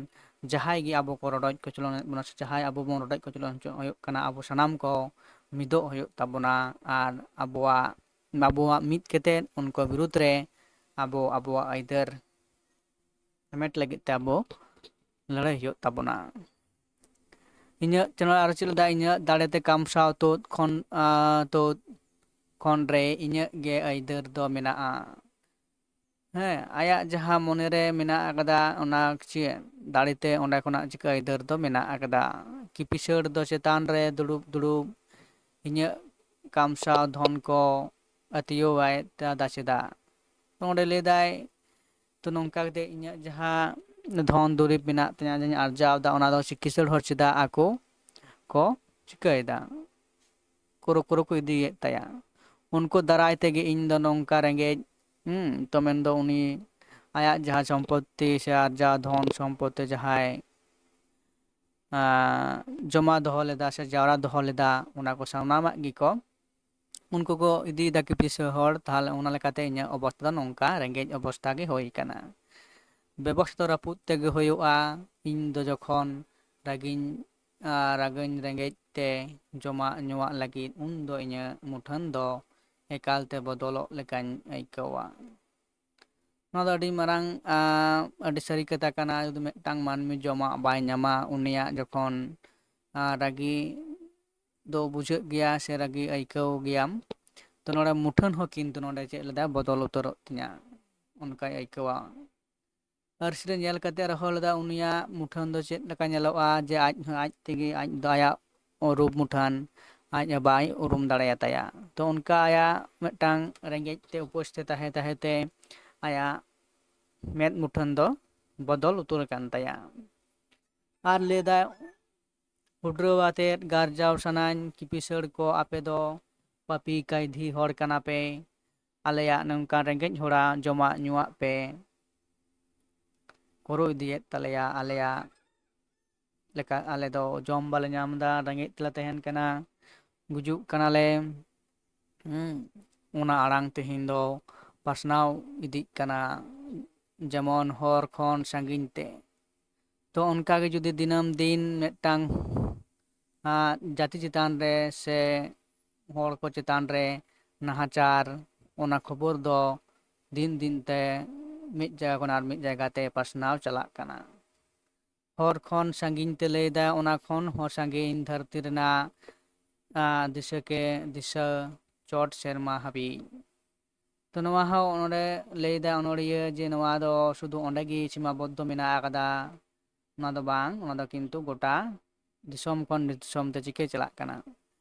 ᱡᱟᱦᱟᱸᱭ ᱜᱮ ᱟᱵᱚ ᱠᱚ ᱨᱚᱰᱚᱡ ᱠᱚᱪᱞᱚᱱᱮᱫ ᱵᱚᱱᱟ ᱥᱮ ᱡᱟᱦᱟᱸᱭ ᱟᱵᱚ ᱵᱚᱱ ᱨᱚᱰᱚᱡ ᱠᱚᱪᱞᱚᱱ ᱦᱚᱪᱚ ᱦᱩᱭᱩᱜ ᱠᱟᱱᱟ, ᱟᱵᱚ ᱥᱟᱱᱟᱢ ᱠᱚ ᱢᱤᱫᱚᱜ ᱦᱩᱭᱩᱜ ᱛᱟᱵᱚᱱᱟ ᱟᱨ ᱟᱵᱚᱣᱟᱜ, ᱟᱵᱚᱣᱟᱜ ᱢᱤᱫ ᱠᱟᱛᱮᱫ ᱩᱱᱠᱩ ᱵᱤᱨᱩᱫᱽ ᱨᱮ ᱟᱵᱚ ᱟᱵᱚᱣᱟᱜ ᱟᱹᱭᱫᱟᱹᱨ ᱦᱟᱢᱮᱴ ᱞᱟᱹᱜᱤᱫ ᱛᱮ ᱟᱵᱚ ᱞᱟᱹᱲᱦᱟᱹᱭ ᱦᱩᱭᱩᱜ ᱛᱟᱵᱚᱱᱟ᱾ ᱤᱧᱟᱹᱜ ᱪᱮᱱᱮᱞ ᱟᱨᱚ ᱪᱮᱫ ᱞᱮᱫᱟ, ᱤᱧᱟᱹᱜ ᱫᱟᱲᱮᱛᱮ ᱠᱟᱢᱥᱟᱣ ᱛᱩᱫ ᱠᱷᱚᱱ, ᱟᱸ, ᱛᱩᱫ ᱠᱷᱚᱱ ᱨᱮ ᱤᱧᱟᱹᱜ ᱜᱮ ᱟᱹᱭᱫᱟᱹᱨ ᱫᱚ ᱢᱮᱱᱟᱜᱼᱟ᱾ ᱦᱮᱸ, ᱟᱭᱟᱜ ᱡᱟᱦᱟᱸ ᱢᱚᱱᱮᱨᱮ ᱢᱮᱱᱟᱜ ᱟᱠᱟᱫᱟ, ᱚᱱᱟ ᱪᱮᱫ ᱫᱟᱲᱮᱛᱮ ᱚᱸᱰᱮ ᱠᱷᱚᱱᱟᱜ ᱪᱤᱠᱟᱹ ᱟᱹᱭᱫᱟᱹᱨ ᱫᱚ ᱢᱮᱱᱟᱜ ᱟᱠᱟᱫᱟ᱾ ᱠᱤᱯᱤᱥᱟᱹᱲ ᱫᱚ ᱪᱮᱛᱟᱱ ᱨᱮ ᱫᱩᱲᱩᱵ ᱫᱩᱲᱩᱵ ᱤᱧᱟᱹᱜ ᱠᱟᱢᱥᱟᱣ ᱫᱷᱚᱱ ᱠᱚ ᱟᱹᱛᱤᱭᱟᱹᱣᱟᱭ ᱫᱟ ᱪᱮᱫᱟᱜ? ᱛᱚ ᱚᱸᱰᱮ ᱞᱟᱹᱭᱫᱟᱭ, ᱛᱚ ᱱᱚᱝᱠᱟ ᱠᱟᱛᱮ ᱤᱧᱟᱹᱜ ᱡᱟᱦᱟᱸ ᱫᱷᱚᱱ ᱫᱩᱨᱤᱵᱽ ᱢᱮᱱᱟᱜ ᱛᱤᱧᱟᱹ, ᱡᱟᱦᱟᱸᱧ ᱟᱨᱡᱟᱣ ᱮᱫᱟ, ᱚᱱᱟ ᱫᱚ ᱠᱤᱥᱟᱹᱲ ᱦᱚᱲ ᱪᱮᱫᱟᱜ ᱟᱠᱚ ᱠᱚ ᱪᱤᱠᱟᱹᱭᱮᱫᱟ? ᱠᱩᱨᱩ ᱠᱩᱨᱩ ᱠᱚ ᱤᱫᱤᱭᱮᱫ ᱛᱟᱭᱟ᱾ ᱩᱱᱠᱩ ᱫᱟᱨᱟᱭ ᱛᱮᱜᱮ ᱤᱧ ᱫᱚ ᱱᱚᱝᱠᱟ ᱨᱮᱸᱜᱮᱡ, ᱦᱩᱸ, ᱛᱚ ᱢᱮᱱᱫᱚ ᱩᱱᱤ ᱟᱭᱟᱜ ᱡᱟᱦᱟᱸ ᱥᱚᱢᱯᱚᱛᱛᱤ ᱥᱮ ᱟᱨᱡᱟᱣ ᱫᱷᱚᱱ ᱥᱚᱢᱯᱚᱛᱛᱤ ᱡᱟᱦᱟᱸᱭ, ᱟᱸ, ᱡᱚᱢᱟ ᱫᱚᱦᱚ ᱞᱮᱫᱟ ᱥᱮ ᱡᱟᱣᱨᱟ ᱫᱚᱦᱚ ᱞᱮᱫᱟ, ᱚᱱᱟ ᱠᱚ ᱥᱟᱱᱟᱢᱟᱜ ᱜᱮᱠᱚ, ᱩᱱᱠᱩ ᱠᱚ ᱤᱫᱤᱭᱮᱫᱟ ᱠᱤᱯᱤᱥᱟᱹᱲ ᱦᱚᱲ, ᱛᱟᱦᱚᱞᱮ ᱚᱱᱟ ᱞᱮᱠᱟᱛᱮ ᱤᱧᱟᱹᱜ ᱚᱵᱚᱥᱛᱟ ᱫᱚ ᱱᱚᱝᱠᱟ ᱨᱮᱸᱜᱮᱡ ᱚᱵᱚᱥᱛᱟ ᱜᱮ ᱦᱩᱭ ᱟᱠᱟᱱᱟ᱾ ᱵᱮᱵᱚᱥᱛᱟ ᱨᱟᱹᱯᱩᱫ ᱛᱮᱜᱮ ᱦᱩᱭᱩᱜᱼᱟ᱾ ᱤᱧ ᱫᱚ ᱡᱚᱠᱷᱚᱱ ᱨᱟᱹᱜᱤᱧ, ᱟᱨ ᱨᱟᱹᱜᱤᱧ ᱨᱮᱸᱜᱮᱡ ᱛᱮ ᱡᱚᱢᱟᱜ ᱧᱩᱣᱟᱜ ᱞᱟᱹᱜᱤᱫ, ᱩᱱ ᱫᱚ ᱤᱧᱟᱹᱜ ᱢᱩᱴᱷᱟᱹᱱ ᱫᱚ ᱮᱠᱟᱞ ᱛᱮ ᱵᱚᱫᱚᱞᱚᱜ ᱞᱮᱠᱟᱧ ᱟᱹᱭᱠᱟᱹᱣᱟ᱾ ᱱᱚᱣᱟ ᱫᱚ ᱟᱹᱰᱤ ᱢᱟᱨᱟᱝ, ᱟᱸ, ᱟᱹᱰᱤ ᱥᱟᱹᱨᱤ ᱠᱟᱛᱷᱟ ᱠᱟᱱᱟ᱾ ᱡᱩᱫᱤ ᱢᱤᱫᱴᱟᱝ ᱢᱟᱹᱱᱢᱤ ᱡᱚᱢᱟᱜ ᱵᱟᱭ ᱧᱟᱢᱟ, ᱩᱱᱤᱭᱟᱜ ᱡᱚᱠᱷᱚᱱ, ᱟᱸ, ᱨᱟᱹᱜᱤ ᱫᱚ ᱵᱩᱡᱷᱟᱹᱜ ᱜᱮᱭᱟ ᱥᱮ ᱨᱟᱹᱜᱤ ᱟᱹᱭᱠᱟᱹᱣ ᱜᱮᱭᱟᱢ, ᱛᱚ ᱱᱚᱰᱮ ᱢᱩᱴᱷᱟᱹᱱ ᱦᱚᱸ ᱠᱤᱱᱛᱩ ᱱᱚᱰᱮ ᱪᱮᱫ ᱞᱮᱫᱟ, ᱵᱚᱫᱚᱞ ᱩᱛᱟᱹᱨᱚᱜ ᱛᱤᱧᱟᱹ, ᱚᱱᱠᱟᱭ ᱟᱹᱭᱠᱟᱹᱣᱟ᱾ ᱟᱹᱨᱥᱤ ᱨᱮ ᱧᱮᱞ ᱠᱟᱛᱮ ᱨᱚᱦᱚᱲ ᱞᱮᱫᱟ, ᱩᱱᱤᱭᱟᱜ ᱢᱩᱴᱷᱟᱹᱱ ᱫᱚ ᱪᱮᱫ ᱞᱮᱠᱟ ᱧᱮᱞᱚᱜᱼᱟ, ᱡᱮ ᱟᱡ ᱦᱚᱸ ᱟᱡ ᱛᱮᱜᱮ ᱟᱡ ᱫᱚ ᱟᱭᱟᱜ ᱨᱩᱯ ᱢᱩᱴᱷᱟᱹᱱ ᱟᱡ ᱦᱚᱸ ᱵᱟᱭ ᱩᱨᱩᱢ ᱫᱟᱲᱮᱭᱟᱛᱟᱭᱟ᱾ ᱛᱚ ᱚᱱᱠᱟ ᱟᱭᱟᱜ ᱢᱤᱫᱴᱟᱝ ᱨᱮᱸᱜᱮᱡ ᱛᱮ ᱩᱯᱟᱹᱥ ᱛᱮ ᱛᱟᱦᱮᱸ ᱛᱟᱦᱮᱸ ᱛᱮ ᱟᱭᱟᱜ ᱢᱮᱫ ᱢᱩᱴᱷᱟᱹᱱ ᱫᱚ ᱵᱚᱫᱚᱞ ᱩᱛᱟᱹᱨ ᱟᱠᱟᱱ ᱛᱟᱭᱟ᱾ ᱟᱨ ᱞᱟᱹᱭᱫᱟᱭ, ᱦᱩᱰᱨᱟᱹᱣ ᱟᱛᱮᱫ ᱜᱟᱨᱡᱟᱣ ᱥᱟᱱᱟᱧ, ᱠᱤᱯᱤᱥᱟᱹᱲ ᱠᱚ ᱟᱯᱮ ᱫᱚ ᱯᱟᱹᱯᱤ ᱠᱟᱹᱭᱫᱷᱤ ᱦᱚᱲ ᱠᱟᱱᱟ ᱯᱮ, ᱟᱞᱮᱭᱟᱜ ᱱᱚᱝᱠᱟᱱ ᱨᱮᱸᱜᱮᱡ ᱦᱚᱲᱟᱜ ᱡᱚᱢᱟᱜ ᱧᱩᱣᱟᱜ ᱯᱮ ᱠᱚᱨᱚ ᱤᱫᱤᱭᱮᱫ ᱛᱟᱞᱮᱭᱟ, ᱟᱞᱮᱭᱟᱜ ᱞᱮᱠᱟ ᱟᱞᱮ ᱫᱚ ᱡᱚᱢ ᱵᱟᱞᱮ ᱧᱟᱢ ᱮᱫᱟ, ᱨᱮᱸᱜᱮᱡ ᱛᱮᱞᱮ ᱛᱟᱦᱮᱱ ᱠᱟᱱᱟ, ᱜᱩᱡᱩᱜ ᱠᱟᱱᱟᱞᱮ᱾ ᱦᱩᱸ, ᱚᱱᱟ ᱟᱲᱟᱝ ᱛᱮᱦᱮᱧ ᱫᱚ ᱯᱟᱥᱱᱟᱣ ᱤᱫᱤᱜ ᱠᱟᱱᱟ, ᱡᱮᱢᱚᱱ ᱦᱚᱨ ᱠᱷᱚᱱ ᱥᱟᱺᱜᱤᱧ ᱛᱮ᱾ ᱛᱚ ᱚᱱᱠᱟᱜᱮ ᱡᱩᱫᱤ ᱫᱤᱱᱟᱹᱢ ᱫᱤᱱ ᱢᱤᱫᱴᱟᱝ, ᱟᱸ, ᱡᱟᱹᱛᱤ ᱪᱮᱛᱟᱱ ᱨᱮ ᱥᱮ ᱦᱚᱲ ᱠᱚ ᱪᱮᱛᱟᱱ ᱨᱮ ᱱᱟᱦᱟᱪᱟᱨ, ᱚᱱᱟ ᱠᱷᱚᱵᱚᱨ ᱫᱚ ᱫᱤᱱ ᱫᱤᱱ ᱛᱮ ᱢᱤᱫ ᱡᱟᱭᱜᱟ ᱠᱷᱚᱱ ᱟᱨ ᱢᱤᱫ ᱡᱟᱭᱜᱟ ᱛᱮ ᱯᱟᱥᱱᱟᱣ ᱪᱟᱞᱟᱜ ᱠᱟᱱᱟ᱾ ᱦᱚᱨ ᱠᱷᱚᱱ ᱥᱟᱺᱜᱤᱧ ᱛᱮ ᱞᱟᱹᱭᱫᱟ, ᱚᱱᱟ ᱠᱷᱚᱱ ᱦᱚᱸ ᱥᱟᱺᱜᱤᱧ ᱫᱷᱟᱹᱨᱛᱤ ᱨᱮᱱᱟᱜ, ᱟᱸ, ᱫᱤᱥᱟᱹ ᱠᱮ ᱫᱤᱥᱟᱹ ᱪᱚᱴ ᱥᱮᱨᱢᱟ ᱦᱟᱹᱵᱤᱡ᱾ ᱛᱚ ᱱᱚᱣᱟ ᱦᱚᱸ ᱱᱚᱰᱮ ᱞᱟᱹᱭᱫᱟ ᱚᱱᱚᱲᱦᱤᱭᱟᱹ ᱡᱮ ᱱᱚᱣᱟ ᱫᱚ ᱥᱩᱫᱷᱩ ᱚᱸᱰᱮ ᱜᱮ ᱥᱤᱢᱟᱵᱚᱫᱽᱫᱷᱚ ᱢᱮᱱᱟᱜ ᱟᱠᱟᱫᱟ, ᱚᱱᱟ ᱫᱚ ᱵᱟᱝ, ᱚᱱᱟ ᱫᱚ ᱠᱤᱱᱛᱩ ᱜᱚᱴᱟ ᱫᱤᱥᱚᱢ ᱠᱷᱚᱱ ᱫᱤᱥᱚᱢ ᱛᱮ ᱪᱤᱠᱟᱹ ᱪᱟᱞᱟᱜ ᱠᱟᱱᱟ,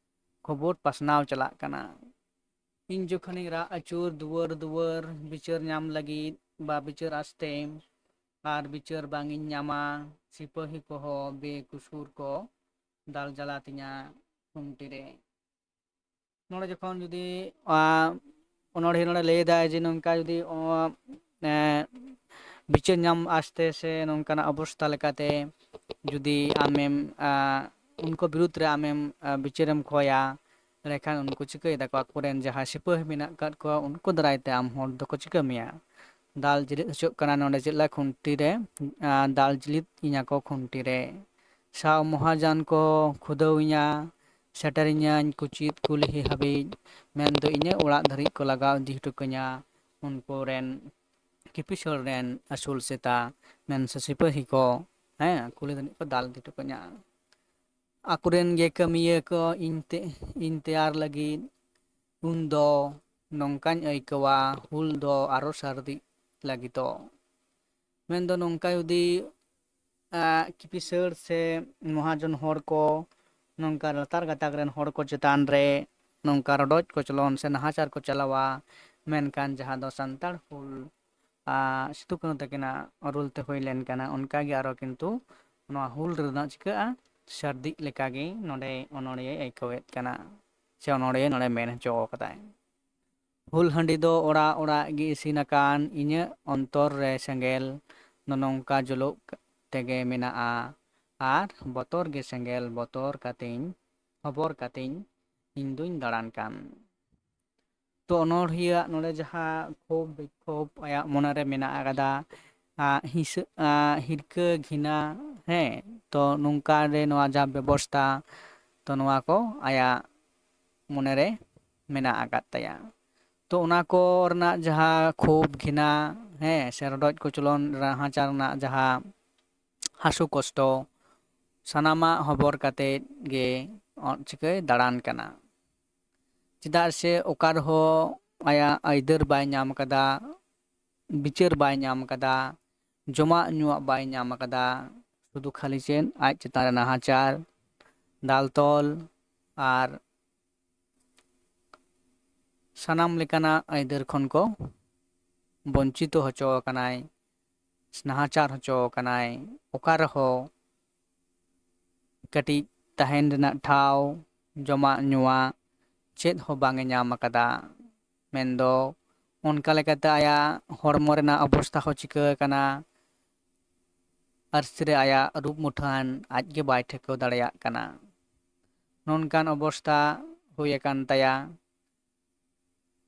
ᱠᱷᱚᱵᱚᱨ ᱯᱟᱥᱱᱟᱣ ᱪᱟᱞᱟᱜ ᱠᱟᱱᱟ᱾ ᱤᱧ ᱡᱚᱠᱷᱚᱱᱤᱧ ᱨᱟᱜ ᱟᱹᱪᱩᱨ ᱫᱩᱣᱟᱹᱨ ᱫᱩᱣᱟᱹᱨ ᱵᱤᱪᱟᱹᱨ ᱧᱟᱢ ᱞᱟᱹᱜᱤᱫ ᱵᱟ ᱵᱤᱪᱟᱹᱨ ᱟᱥᱛᱮ, ᱟᱨ ᱵᱤᱪᱟᱹᱨ ᱵᱟᱝ ᱤᱧ ᱧᱟᱢᱟ, ᱥᱤᱯᱟᱹᱦᱤ ᱠᱚᱦᱚᱸ ᱵᱮᱠᱩᱥᱩᱨ ᱠᱚ ᱫᱟᱞ ᱡᱟᱞᱟ ᱛᱤᱧᱟ ᱠᱷᱩᱱᱴᱤ ᱨᱮ᱾ ᱱᱚᱰᱮ ᱡᱚᱠᱷᱚᱱ ᱡᱩᱫᱤ, ᱟᱸ, ᱚᱱᱚᱲᱦᱤᱭᱟᱹ ᱱᱚᱰᱮ ᱞᱟᱹᱭ ᱮᱫᱟᱭ ᱡᱮ ᱱᱚᱝᱠᱟ ᱡᱩᱫᱤ, ᱚᱸ, ᱮᱸ, ᱵᱤᱪᱟᱹᱨ ᱧᱟᱢ ᱟᱥᱛᱮ ᱥᱮ ᱱᱚᱝᱠᱟᱱᱟᱜ ᱚᱵᱚᱥᱛᱟ ᱞᱮᱠᱟᱛᱮ ᱡᱩᱫᱤ ᱟᱢᱮᱢ, ᱟᱸ, ᱩᱱᱠᱩ ᱵᱤᱨᱩᱫᱽ ᱨᱮ ᱟᱢᱮᱢ, ᱟᱸ, ᱵᱤᱪᱟᱹᱨᱮᱢ ᱠᱷᱚᱭᱟ, ᱮᱸᱰᱮᱠᱷᱟᱱ ᱩᱱᱠᱩ ᱪᱤᱠᱟᱹᱭ ᱫᱟᱠᱚ, ᱟᱠᱚᱨᱮᱱ ᱡᱟᱦᱟᱸᱭ ᱥᱤᱯᱟᱹᱦᱤ ᱢᱮᱱᱟᱜ ᱟᱠᱟᱫ ᱠᱚᱣᱟ ᱩᱱᱠᱩ ᱫᱟᱨᱟᱭ ᱛᱮ ᱟᱢ ᱦᱚᱲ ᱫᱚᱠᱚ ᱪᱤᱠᱟᱹ ᱢᱮᱭᱟ? ᱫᱟᱞ ᱡᱤᱞᱤᱫ ᱦᱚᱪᱚᱜ ᱠᱟᱱᱟ ᱱᱚᱰᱮ ᱪᱮᱫ ᱞᱮᱠᱟ ᱠᱷᱩᱱᱴᱤ ᱨᱮ, ᱟᱸ, ᱫᱟᱞ ᱡᱤᱞᱤᱫ ᱤᱧᱟ ᱠᱚ ᱠᱷᱩᱱᱴᱤ ᱨᱮ᱾ ᱥᱟᱶ ᱢᱚᱦᱟᱡᱟᱱ ᱠᱚ ᱠᱷᱩᱫᱟᱹᱣ ᱤᱧᱟ, ᱥᱮᱴᱮᱨᱤᱧᱟᱹᱧ ᱠᱩᱪᱤᱛ ᱠᱩᱞᱦᱤ ᱦᱟᱹᱵᱤᱡ, ᱢᱮᱱᱫᱚ ᱤᱧᱟᱹᱜ ᱚᱲᱟᱜ ᱫᱷᱟᱹᱨᱤᱡ ᱠᱚ ᱞᱟᱜᱟᱣ ᱤᱫᱤ ᱦᱚᱴᱚ ᱠᱟᱹᱧᱟ ᱩᱱᱠᱩ ᱨᱮᱱ ᱠᱤᱯᱤᱥᱚᱲ ᱨᱮᱱ ᱟᱹᱥᱩᱞ ᱥᱮᱛᱟ, ᱢᱮᱱ ᱥᱮ ᱥᱤᱯᱟᱹᱦᱤ ᱠᱚ, ᱦᱮᱸ, ᱠᱩᱞᱦᱤ ᱫᱷᱟᱹᱨᱤᱡ ᱠᱚ ᱫᱟᱞ ᱤᱫᱤ ᱦᱚᱴᱚ ᱠᱟᱹᱧᱟ᱾ ᱟᱠᱚᱨᱮᱱ ᱜᱮ ᱠᱟᱹᱢᱤᱭᱟᱹ ᱠᱚ ᱤᱧ ᱛᱮ, ᱤᱧ ᱛᱮᱭᱟᱨ ᱞᱟᱹᱜᱤᱫ, ᱩᱱᱫᱚ ᱱᱚᱝᱠᱟᱧ ᱟᱹᱭᱠᱟᱹᱣᱟ, ᱦᱩᱞ ᱫᱚ ᱟᱨᱚ ᱥᱟᱹᱨᱫᱤᱜ ᱞᱟᱹᱜᱤᱫᱚᱜ᱾ ᱢᱮᱱᱫᱚ ᱱᱚᱝᱠᱟ ᱡᱩᱫᱤ, ᱟᱸ, ᱠᱤᱯᱤᱥᱟᱹᱲ ᱥᱮ ᱢᱚᱦᱟᱡᱚᱱ ᱦᱚᱲ ᱠᱚ, ᱱᱚᱝᱠᱟ ᱞᱟᱛᱟᱨ ᱜᱟᱛᱟᱠ ᱨᱮᱱ ᱦᱚᱲ ᱠᱚ ᱪᱮᱛᱟᱱ ᱨᱮ ᱱᱚᱝᱠᱟ ᱨᱚᱰᱚᱡ ᱠᱚᱪᱞᱚᱱ ᱥᱮ ᱱᱟᱦᱟᱪᱟᱨ ᱠᱚ ᱪᱟᱞᱟᱣᱟ, ᱢᱮᱱᱠᱷᱟᱱ ᱡᱟᱦᱟᱸ ᱫᱚ ᱥᱟᱱᱛᱟᱲ ᱦᱩᱞ, ᱟᱸ, ᱥᱤᱫᱩ ᱠᱟᱹᱱᱦᱩ ᱛᱟᱹᱠᱤᱱᱟᱜ ᱨᱩᱞ ᱛᱮ ᱦᱩᱭ ᱞᱮᱱ ᱠᱟᱱᱟ, ᱚᱱᱠᱟᱜᱮ ᱟᱨᱚ ᱠᱤᱱᱛᱩ ᱱᱚᱣᱟ ᱦᱩᱞ ᱨᱮᱱᱟᱜ ᱪᱤᱠᱟᱹᱜᱼᱟ, ᱥᱟᱹᱨᱫᱤᱜ ᱞᱮᱠᱟᱜᱮ ᱱᱚᱰᱮ ᱚᱱᱚᱲᱦᱤᱭᱟᱹᱭ ᱟᱹᱭᱠᱟᱹᱣᱮᱫ ᱠᱟᱱᱟ, ᱥᱮ ᱚᱱᱚᱲᱦᱤᱭᱟᱹ ᱱᱚᱰᱮ ᱢᱮᱱ ᱦᱚᱪᱚ ᱟᱠᱟᱫᱟᱭ᱾ ᱦᱩᱞ ᱦᱟᱺᱰᱤ ᱫᱚ ᱚᱲᱟᱜ ᱚᱲᱟᱜ ᱜᱮ ᱤᱥᱤᱱ ᱟᱠᱟᱱ, ᱤᱧᱟᱹᱜ ᱚᱱᱛᱚᱨ ᱨᱮ ᱥᱮᱸᱜᱮᱞ ᱫᱚ ᱱᱚᱝᱠᱟ ᱡᱩᱞᱩᱜ ᱛᱮᱜᱮ ᱢᱮᱱᱟᱜᱼᱟ, ᱟᱨ ᱵᱚᱛᱚᱨ ᱜᱮ ᱥᱮᱸᱜᱮᱞ ᱵᱚᱛᱚᱨ ᱠᱟᱛᱮᱧ, ᱦᱚᱵᱚᱨ ᱠᱟᱛᱮᱧ ᱤᱧ ᱫᱩᱧ ᱫᱟᱬᱟᱱ ᱠᱟᱱ᱾ ᱛᱚ ᱚᱱᱚᱲᱦᱤᱭᱟᱹᱣᱟᱜ ᱱᱚᱰᱮ ᱡᱟᱦᱟᱸ ᱠᱷᱳᱵᱽ ᱵᱤᱠᱠᱷᱳᱵᱽ ᱟᱭᱟᱜ ᱢᱚᱱᱮᱨᱮ ᱢᱮᱱᱟᱜ ᱟᱠᱟᱫᱟ, ᱟᱸ, ᱦᱤᱥᱟᱹ-, ᱟᱸ, ᱦᱤᱨᱠᱟᱹ ᱜᱷᱤᱱᱟ, ᱦᱮᱸ, ᱛᱚ ᱱᱚᱝᱠᱟ ᱨᱮ ᱱᱚᱣᱟ ᱡᱟᱦᱟᱸ ᱵᱮᱵᱚᱥᱛᱟ, ᱛᱚ ᱱᱚᱣᱟ ᱠᱚ ᱟᱭᱟᱜ ᱢᱚᱱᱮᱨᱮ ᱢᱮᱱᱟᱜ ᱟᱠᱟᱫ ᱛᱟᱭᱟ᱾ ᱛᱚ ᱚᱱᱟ ᱠᱚ ᱨᱮᱱᱟᱜ ᱡᱟᱦᱟᱸ ᱠᱷᱳᱵᱽ ᱜᱷᱤᱱᱟ, ᱦᱮᱸ, ᱥᱮ ᱨᱚᱰᱚᱡ ᱠᱚᱪᱞᱚᱱ ᱱᱟᱦᱟᱪᱟᱨ ᱨᱮᱱᱟᱜ ᱡᱟᱦᱟᱸ ᱦᱟᱹᱥᱩ ᱠᱚᱥᱴᱚ, ᱥᱟᱱᱟᱢᱟᱜ ᱦᱚᱵᱚᱨ ᱠᱟᱛᱮᱫ ᱜᱮ ᱚ-, ᱪᱤᱠᱟᱹᱭ ᱫᱟᱬᱟᱱ ᱠᱟᱱᱟ᱾ ᱪᱮᱫᱟᱜ ᱥᱮ ᱚᱠᱟ ᱨᱮᱦᱚᱸ ᱟᱭᱟᱜ ᱟᱹᱭᱫᱟᱹᱨ ᱵᱟᱭ ᱧᱟᱢ ᱟᱠᱟᱫᱟ, ᱵᱤᱪᱟᱹᱨ ᱵᱟᱭ ᱧᱟᱢ ᱟᱠᱟᱫᱟ, ᱡᱚᱢᱟᱜ ᱧᱩᱣᱟᱜ ᱵᱟᱭ ᱧᱟᱢ ᱟᱠᱟᱫᱟ᱾ ᱥᱩᱫᱷᱩ ᱠᱷᱟᱹᱞᱤ ᱪᱮᱫ, ᱟᱡ ᱪᱮᱛᱟᱱ ᱨᱮ ᱱᱟᱦᱟᱪᱟᱨ, ᱫᱟᱞ ᱛᱚᱞ ᱟᱨ ᱥᱟᱱᱟᱢ ᱞᱮᱠᱟᱱᱟᱜ ᱟᱹᱭᱫᱟᱹᱨ ᱠᱷᱚᱱ ᱠᱚ ᱵᱚᱧᱪᱤᱛᱚ ᱦᱚᱪᱚ ᱟᱠᱟᱱᱟᱭ, ᱱᱟᱦᱟᱪᱟᱨ ᱦᱚᱪᱚ ᱟᱠᱟᱱᱟᱭ᱾ ᱚᱠᱟ ᱨᱮᱦᱚᱸ ᱠᱟᱹᱴᱤᱡ ᱛᱟᱦᱮᱱ ᱨᱮᱱᱟᱜ ᱴᱷᱟᱶ, ᱡᱚᱢᱟᱜ ᱧᱩᱣᱟᱜ ᱪᱮᱫ ᱦᱚᱸ ᱵᱟᱝ ᱮ ᱧᱟᱢ ᱟᱠᱟᱫᱟ᱾ ᱢᱮᱱᱫᱚ ᱚᱱᱠᱟ ᱞᱮᱠᱟᱛᱮ ᱟᱭᱟᱜ ᱦᱚᱲᱢᱚ ᱨᱮᱱᱟᱜ ᱚᱵᱚᱥᱛᱷᱟ ᱦᱚᱸ ᱪᱤᱠᱟᱹ ᱟᱠᱟᱱᱟ, ᱟᱹᱨᱥᱤ ᱨᱮ ᱟᱭᱟᱜ ᱨᱩᱯ ᱢᱩᱴᱷᱟᱹᱱ ᱟᱡ ᱜᱮ ᱵᱟᱭ ᱴᱷᱤᱠᱟᱹ ᱫᱟᱲᱮᱭᱟᱜ ᱠᱟᱱᱟ᱾ ᱱᱚᱝᱠᱟᱱ ᱚᱵᱚᱥᱛᱷᱟ ᱦᱩᱭ ᱟᱠᱟᱱ ᱛᱟᱭᱟ᱾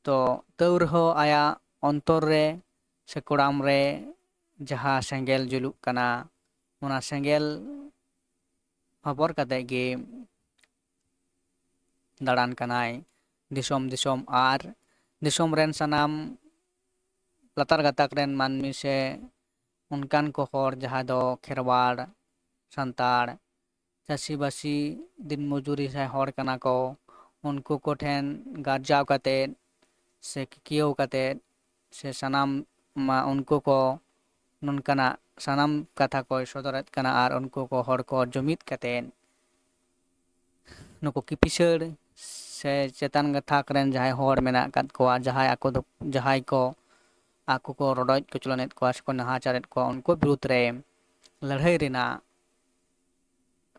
ᱛᱚ ᱛᱟᱹᱣ ᱨᱮᱦᱚᱸ ᱟᱭᱟᱜ ᱚᱱᱛᱚᱨ ᱨᱮ ᱥᱮ ᱠᱚᱲᱟᱢ ᱨᱮ ᱡᱟᱦᱟᱸ ᱥᱮᱸᱜᱮᱞ ᱡᱩᱞᱩᱜ ᱠᱟᱱᱟ, ᱚᱱᱟ ᱥᱮᱸᱜᱮᱞ ᱦᱚᱵᱚᱨ ᱠᱟᱛᱮ ᱜᱮ ᱫᱟᱬᱟᱱ ᱠᱟᱱᱟᱭ ᱫᱤᱥᱚᱢ ᱫᱤᱥᱚᱢ᱾ ᱟᱨ ᱫᱤᱥᱚᱢ ᱨᱮᱱ ᱥᱟᱱᱟᱢ ᱞᱟᱛᱟᱨ ᱜᱟᱛᱟᱠ ᱨᱮᱱ ᱢᱟᱹᱱᱢᱤ ᱥᱮ ᱚᱱᱠᱟᱱ ᱠᱚ ᱦᱚᱲ ᱡᱟᱦᱟᱸ ᱫᱚ ᱠᱷᱮᱨᱣᱟᱲ ᱥᱟᱱᱛᱟᱲ, ᱪᱟᱹᱥᱤᱵᱟᱹᱥᱤ ᱫᱤᱱ ᱢᱚᱡᱩᱨᱤ ᱥᱮ ᱦᱚᱲ ᱠᱟᱱᱟ ᱠᱚ, ᱩᱱᱠᱩ ᱠᱚᱴᱷᱮᱱ ᱜᱟᱨᱡᱟᱣ ᱠᱟᱛᱮᱫ ᱥᱮ ᱠᱤᱠᱤᱭᱟᱹᱣ ᱠᱟᱛᱮᱫ ᱥᱮ ᱥᱟᱱᱟᱢ ᱢᱟ ᱩᱱᱠᱩ ᱠᱚ ᱱᱚᱝᱠᱟᱱᱟᱜ ᱥᱟᱱᱟᱢ ᱠᱟᱛᱷᱟ ᱠᱚᱭ ᱥᱚᱫᱚᱨᱮᱫ ᱠᱟᱱᱟ᱾ ᱟᱨ ᱩᱱᱠᱩ ᱠᱚ ᱦᱚᱲ ᱠᱚ ᱡᱩᱢᱤᱫ ᱠᱟᱛᱮᱫ ᱱᱩᱠᱩ ᱠᱤᱯᱤᱥᱟᱹᱲ ᱥᱮ ᱪᱮᱛᱟᱱ ᱜᱟᱛᱟᱠ ᱨᱮᱱ ᱡᱟᱦᱟᱸᱭ ᱦᱚᱲ ᱢᱮᱱᱟᱜ ᱟᱠᱟᱫ ᱠᱚᱣᱟ, ᱡᱟᱦᱟᱸᱭ ᱟᱠᱚ ᱫᱚ, ᱡᱟᱦᱟᱸᱭ ᱠᱚ ᱟᱠᱚ ᱠᱚ ᱨᱚᱰᱚᱡ ᱠᱚᱪᱞᱚᱱᱮᱫ ᱠᱚᱣᱟ ᱥᱮᱠᱚ ᱱᱟᱦᱟᱪᱟᱨᱮᱫ ᱠᱚᱣᱟ, ᱩᱱᱠᱩ ᱵᱤᱨᱩᱫᱽ ᱨᱮ ᱞᱟᱹᱲᱦᱟᱹᱭ ᱨᱮᱱᱟᱜ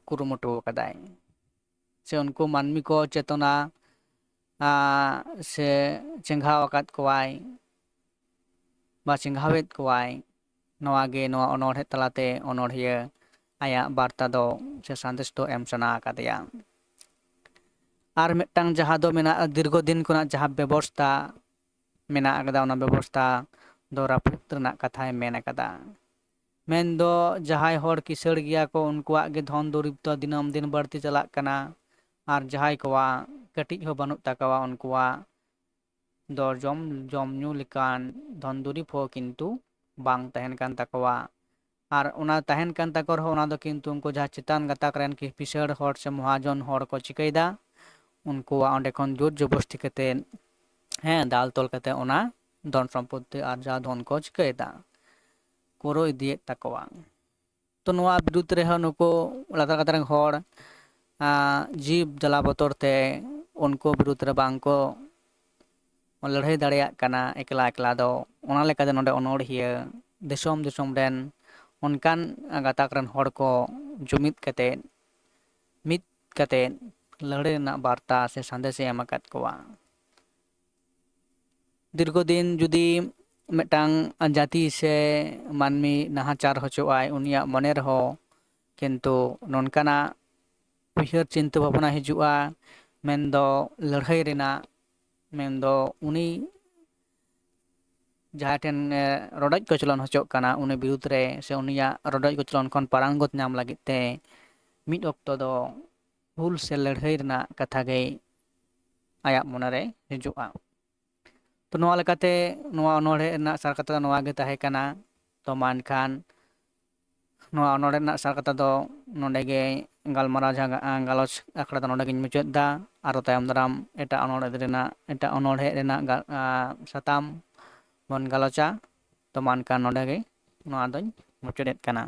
ᱠᱩᱨᱩᱢᱩᱴᱩ ᱟᱠᱟᱫᱟᱭ᱾ ᱥᱮ ᱩᱱᱠᱩ ᱢᱟᱹᱱᱢᱤ ᱠᱚ ᱪᱮᱛᱚᱱᱟ, ᱟᱸ, ᱥᱮ ᱪᱮᱸᱜᱷᱟᱣ ᱟᱠᱟᱫ ᱠᱚᱣᱟᱭ ᱵᱟ ᱪᱮᱸᱜᱷᱟᱣᱮᱫ ᱠᱚᱣᱟᱭ᱾ ᱱᱚᱣᱟ ᱜᱮ ᱱᱚᱣᱟ ᱚᱱᱚᱬᱦᱮ ᱛᱟᱞᱟᱛᱮ ᱚᱱᱚᱬᱦᱤᱭᱟᱹ ᱟᱭᱟᱜ ᱵᱟᱨᱛᱟ ᱫᱚ ᱥᱮ ᱥᱟᱸᱫᱮᱥ ᱫᱚ ᱮᱢ ᱥᱟᱱᱟ ᱟᱠᱟᱫᱮᱭᱟ᱾ ᱟᱨ ᱢᱤᱫᱴᱟᱝ ᱡᱟᱦᱟᱸ ᱫᱚ ᱢᱮᱱᱟᱜᱼᱟ, ᱫᱤᱨᱜᱷᱚ ᱫᱤᱱ ᱠᱷᱚᱱᱟᱜ ᱡᱟᱦᱟᱸ ᱵᱮᱵᱚᱥᱛᱟ ᱢᱮᱱᱟᱜ ᱟᱠᱟᱫᱟ, ᱚᱱᱟ ᱵᱮᱵᱚᱥᱛᱟ ᱫᱚ ᱨᱟᱹᱯᱩᱫ ᱨᱮᱱᱟᱜ ᱠᱟᱛᱷᱟᱭ ᱢᱮᱱ ᱟᱠᱟᱫᱟ᱾ ᱢᱮᱱᱫᱚ ᱡᱟᱦᱟᱸᱭ ᱦᱚᱲ ᱠᱤᱥᱟᱹᱲ ᱜᱮᱭᱟ ᱠᱚ, ᱩᱱᱠᱩᱣᱟᱜ ᱜᱮ ᱫᱷᱚᱱ ᱫᱩᱨᱤᱵᱽ ᱫᱚ ᱫᱤᱱᱟᱹᱢ ᱫᱤᱱ ᱵᱟᱹᱲᱛᱤ ᱪᱟᱞᱟᱜ ᱠᱟᱱᱟ᱾ ᱟᱨ ᱡᱟᱦᱟᱸᱭ ᱠᱚᱣᱟᱜ ᱠᱟᱹᱴᱤᱡ ᱦᱚᱸ ᱵᱟᱹᱱᱩᱜ ᱛᱟᱠᱚᱣᱟ, ᱩᱱᱠᱩᱣᱟᱜ ᱫᱚ ᱡᱚᱢ, ᱡᱚᱢ ᱧᱩ ᱞᱮᱠᱟᱱ ᱫᱷᱚᱱ ᱫᱩᱨᱤᱵᱽ ᱦᱚᱸ ᱠᱤᱱᱛᱩ ᱵᱟᱝ ᱛᱟᱦᱮᱱ ᱠᱟᱱ ᱛᱟᱠᱚᱣᱟ᱾ ᱟᱨ ᱚᱱᱟ ᱛᱟᱦᱮᱱ ᱠᱟᱱ ᱛᱟᱠᱚ ᱨᱮᱦᱚᱸ, ᱚᱱᱟ ᱫᱚ ᱠᱤᱱᱛᱩ ᱩᱱᱠᱩ ᱡᱟᱦᱟᱸ ᱪᱮᱛᱟᱱ ᱜᱟᱛᱟᱠ ᱨᱮᱱ ᱠᱤ ᱠᱤᱥᱟᱹᱲ ᱦᱚᱲ ᱥᱮ ᱢᱚᱦᱟᱡᱚᱱ ᱦᱚᱲ ᱠᱚ ᱪᱤᱠᱟᱹᱭᱮᱫᱟ, ᱩᱱᱠᱩᱣᱟᱜ ᱚᱸᱰᱮ ᱠᱷᱚᱱ ᱡᱳᱨ ᱡᱚᱵᱚᱥᱴᱤ ᱠᱟᱛᱮ, ᱦᱮᱸ, ᱫᱟᱞ ᱛᱚᱞ ᱠᱟᱛᱮ ᱚᱱᱟ ᱫᱷᱚᱱ ᱥᱚᱢᱯᱚᱛᱛᱤ ᱟᱨᱡᱟᱣ ᱫᱷᱚᱱ ᱠᱚ ᱪᱤᱠᱟᱹᱭᱮᱫᱟ, ᱠᱩᱨᱩ ᱤᱫᱤᱭᱮᱫ ᱛᱟᱠᱚᱣᱟ᱾ ᱛᱚ ᱱᱚᱣᱟ ᱵᱤᱨᱩᱫᱽ ᱨᱮᱦᱚᱸ ᱱᱩᱠᱩ ᱞᱟᱛᱟᱨ ᱜᱟᱛᱟᱠ ᱨᱮᱱ ᱦᱚᱲ, ᱟᱸ, ᱡᱤᱵᱽ ᱡᱟᱞᱟ ᱵᱚᱛᱚᱨ ᱛᱮ ᱩᱱᱠᱩ ᱵᱤᱨᱩᱫᱽ ᱨᱮ ᱵᱟᱝ ᱠᱚ ᱞᱟᱹᱲᱦᱟᱹᱭ ᱫᱟᱲᱮᱭᱟᱜ ᱠᱟᱱᱟ ᱮᱠᱞᱟ ᱮᱠᱞᱟ ᱫᱚ᱾ ᱚᱱᱟ ᱞᱮᱠᱟᱛᱮ ᱱᱚᱰᱮ ᱚᱱᱚᱬᱦᱤᱭᱟᱹ ᱫᱤᱥᱚᱢ ᱫᱤᱥᱚᱢ ᱨᱮᱱ ᱚᱱᱠᱟᱱ ᱜᱟᱛᱟᱠ ᱨᱮᱱ ᱦᱚᱲ ᱠᱚ ᱡᱩᱢᱤᱫ ᱠᱟᱛᱮ, ᱢᱤᱫ ᱠᱟᱛᱮ ᱞᱟᱹᱲᱦᱟᱹᱭ ᱨᱮᱱᱟᱜ ᱵᱟᱨᱛᱟ ᱥᱮ ᱥᱟᱸᱫᱮᱥᱮ ᱮᱢ ᱟᱠᱟᱫ ᱠᱚᱣᱟ᱾ ᱫᱤᱨᱜᱷᱚ ᱫᱤᱱ ᱡᱩᱫᱤ ᱢᱤᱫᱴᱟᱝ ᱡᱟᱹᱛᱤ ᱥᱮ ᱢᱟᱹᱱᱢᱤ ᱱᱟᱦᱟᱪᱟᱨ ᱦᱚᱪᱚᱜᱼᱟᱭ, ᱩᱱᱤᱭᱟᱜ ᱢᱚᱱᱮ ᱨᱮᱦᱚᱸ ᱠᱤᱱᱛᱩ ᱱᱚᱝᱠᱟᱱᱟᱜ ᱩᱭᱦᱟᱹᱨ ᱪᱤᱱᱛᱟᱹ ᱵᱷᱟᱵᱽᱱᱟ ᱦᱤᱡᱩᱜᱼᱟ, ᱢᱮᱱᱫᱚ ᱞᱟᱹᱲᱦᱟᱹᱭ ᱨᱮᱱᱟᱜ, ᱢᱮᱱᱫᱚ ᱩᱱᱤ ᱡᱟᱦᱟᱸᱭ ᱴᱷᱮᱱ, ᱮ, ᱨᱚᱰᱚᱡ ᱠᱚᱪᱞᱚᱱ ᱦᱚᱪᱚᱜ ᱠᱟᱱᱟ, ᱩᱱᱤ ᱵᱤᱨᱩᱫᱽ ᱨᱮ ᱥᱮ ᱩᱱᱤᱭᱟᱜ ᱨᱚᱰᱚᱡ ᱠᱚᱪᱞᱚᱱ ᱠᱷᱚᱱ ᱯᱟᱨᱟᱝᱜᱚᱛ ᱧᱟᱢ ᱞᱟᱹᱜᱤᱫ ᱛᱮ ᱢᱤᱫ ᱚᱠᱛᱚ ᱫᱚ ᱦᱩᱞ ᱥᱮ ᱞᱟᱹᱲᱦᱟᱹᱭ ᱨᱮᱱᱟᱜ ᱠᱟᱛᱷᱟ ᱜᱮ ᱟᱭᱟᱜ ᱢᱚᱱᱮᱨᱮ ᱦᱤᱡᱩᱜᱼᱟ᱾ ᱛᱚ ᱱᱚᱣᱟ ᱞᱮᱠᱟᱛᱮ ᱱᱚᱣᱟ ᱚᱱᱚᱬᱦᱮ ᱨᱮᱱᱟᱜ ᱥᱟᱨ ᱠᱟᱛᱷᱟ ᱫᱚ ᱱᱚᱣᱟ ᱜᱮ ᱛᱟᱦᱮᱸ ᱠᱟᱱᱟ᱾ ᱛᱚ ᱢᱟ ᱮᱱᱠᱷᱟᱱ ᱱᱚᱣᱟ ᱚᱱᱚᱬᱦᱮ ᱨᱮᱱᱟᱜ ᱥᱟᱨ ᱠᱟᱛᱷᱟ ᱫᱚ ᱱᱚᱰᱮ ᱜᱮ ᱜᱟᱞᱢᱟᱨᱟᱣ ᱡᱟᱦᱟᱸ, ᱟ, ᱜᱟᱞᱚᱪ ᱟᱠᱷᱲᱟ ᱫᱚ ᱱᱚᱰᱮ ᱜᱤᱧ ᱢᱩᱪᱟᱹᱫ ᱮᱫᱟ᱾ ᱟᱨᱚ ᱛᱟᱭᱚᱢ ᱫᱟᱨᱟᱢ ᱮᱴᱟᱜ ᱚᱱᱚᱬᱦᱮ ᱨᱮᱱᱟᱜ, ᱮᱴᱟᱜ ᱚᱱᱚᱬᱦᱮ ᱨᱮᱱᱟᱜ ᱜᱟ-, ᱟ, ᱥᱟᱛᱟᱢ ᱵᱚᱱ ᱜᱟᱞᱚᱪᱟ᱾ ᱛᱚ ᱢᱟ ᱮᱱᱠᱷᱟᱱ ᱱᱚᱰᱮ ᱜᱮ ᱱᱚᱣᱟ ᱫᱚᱧ ᱢᱩᱪᱟᱹᱫᱮᱫ ᱠᱟᱱᱟ᱾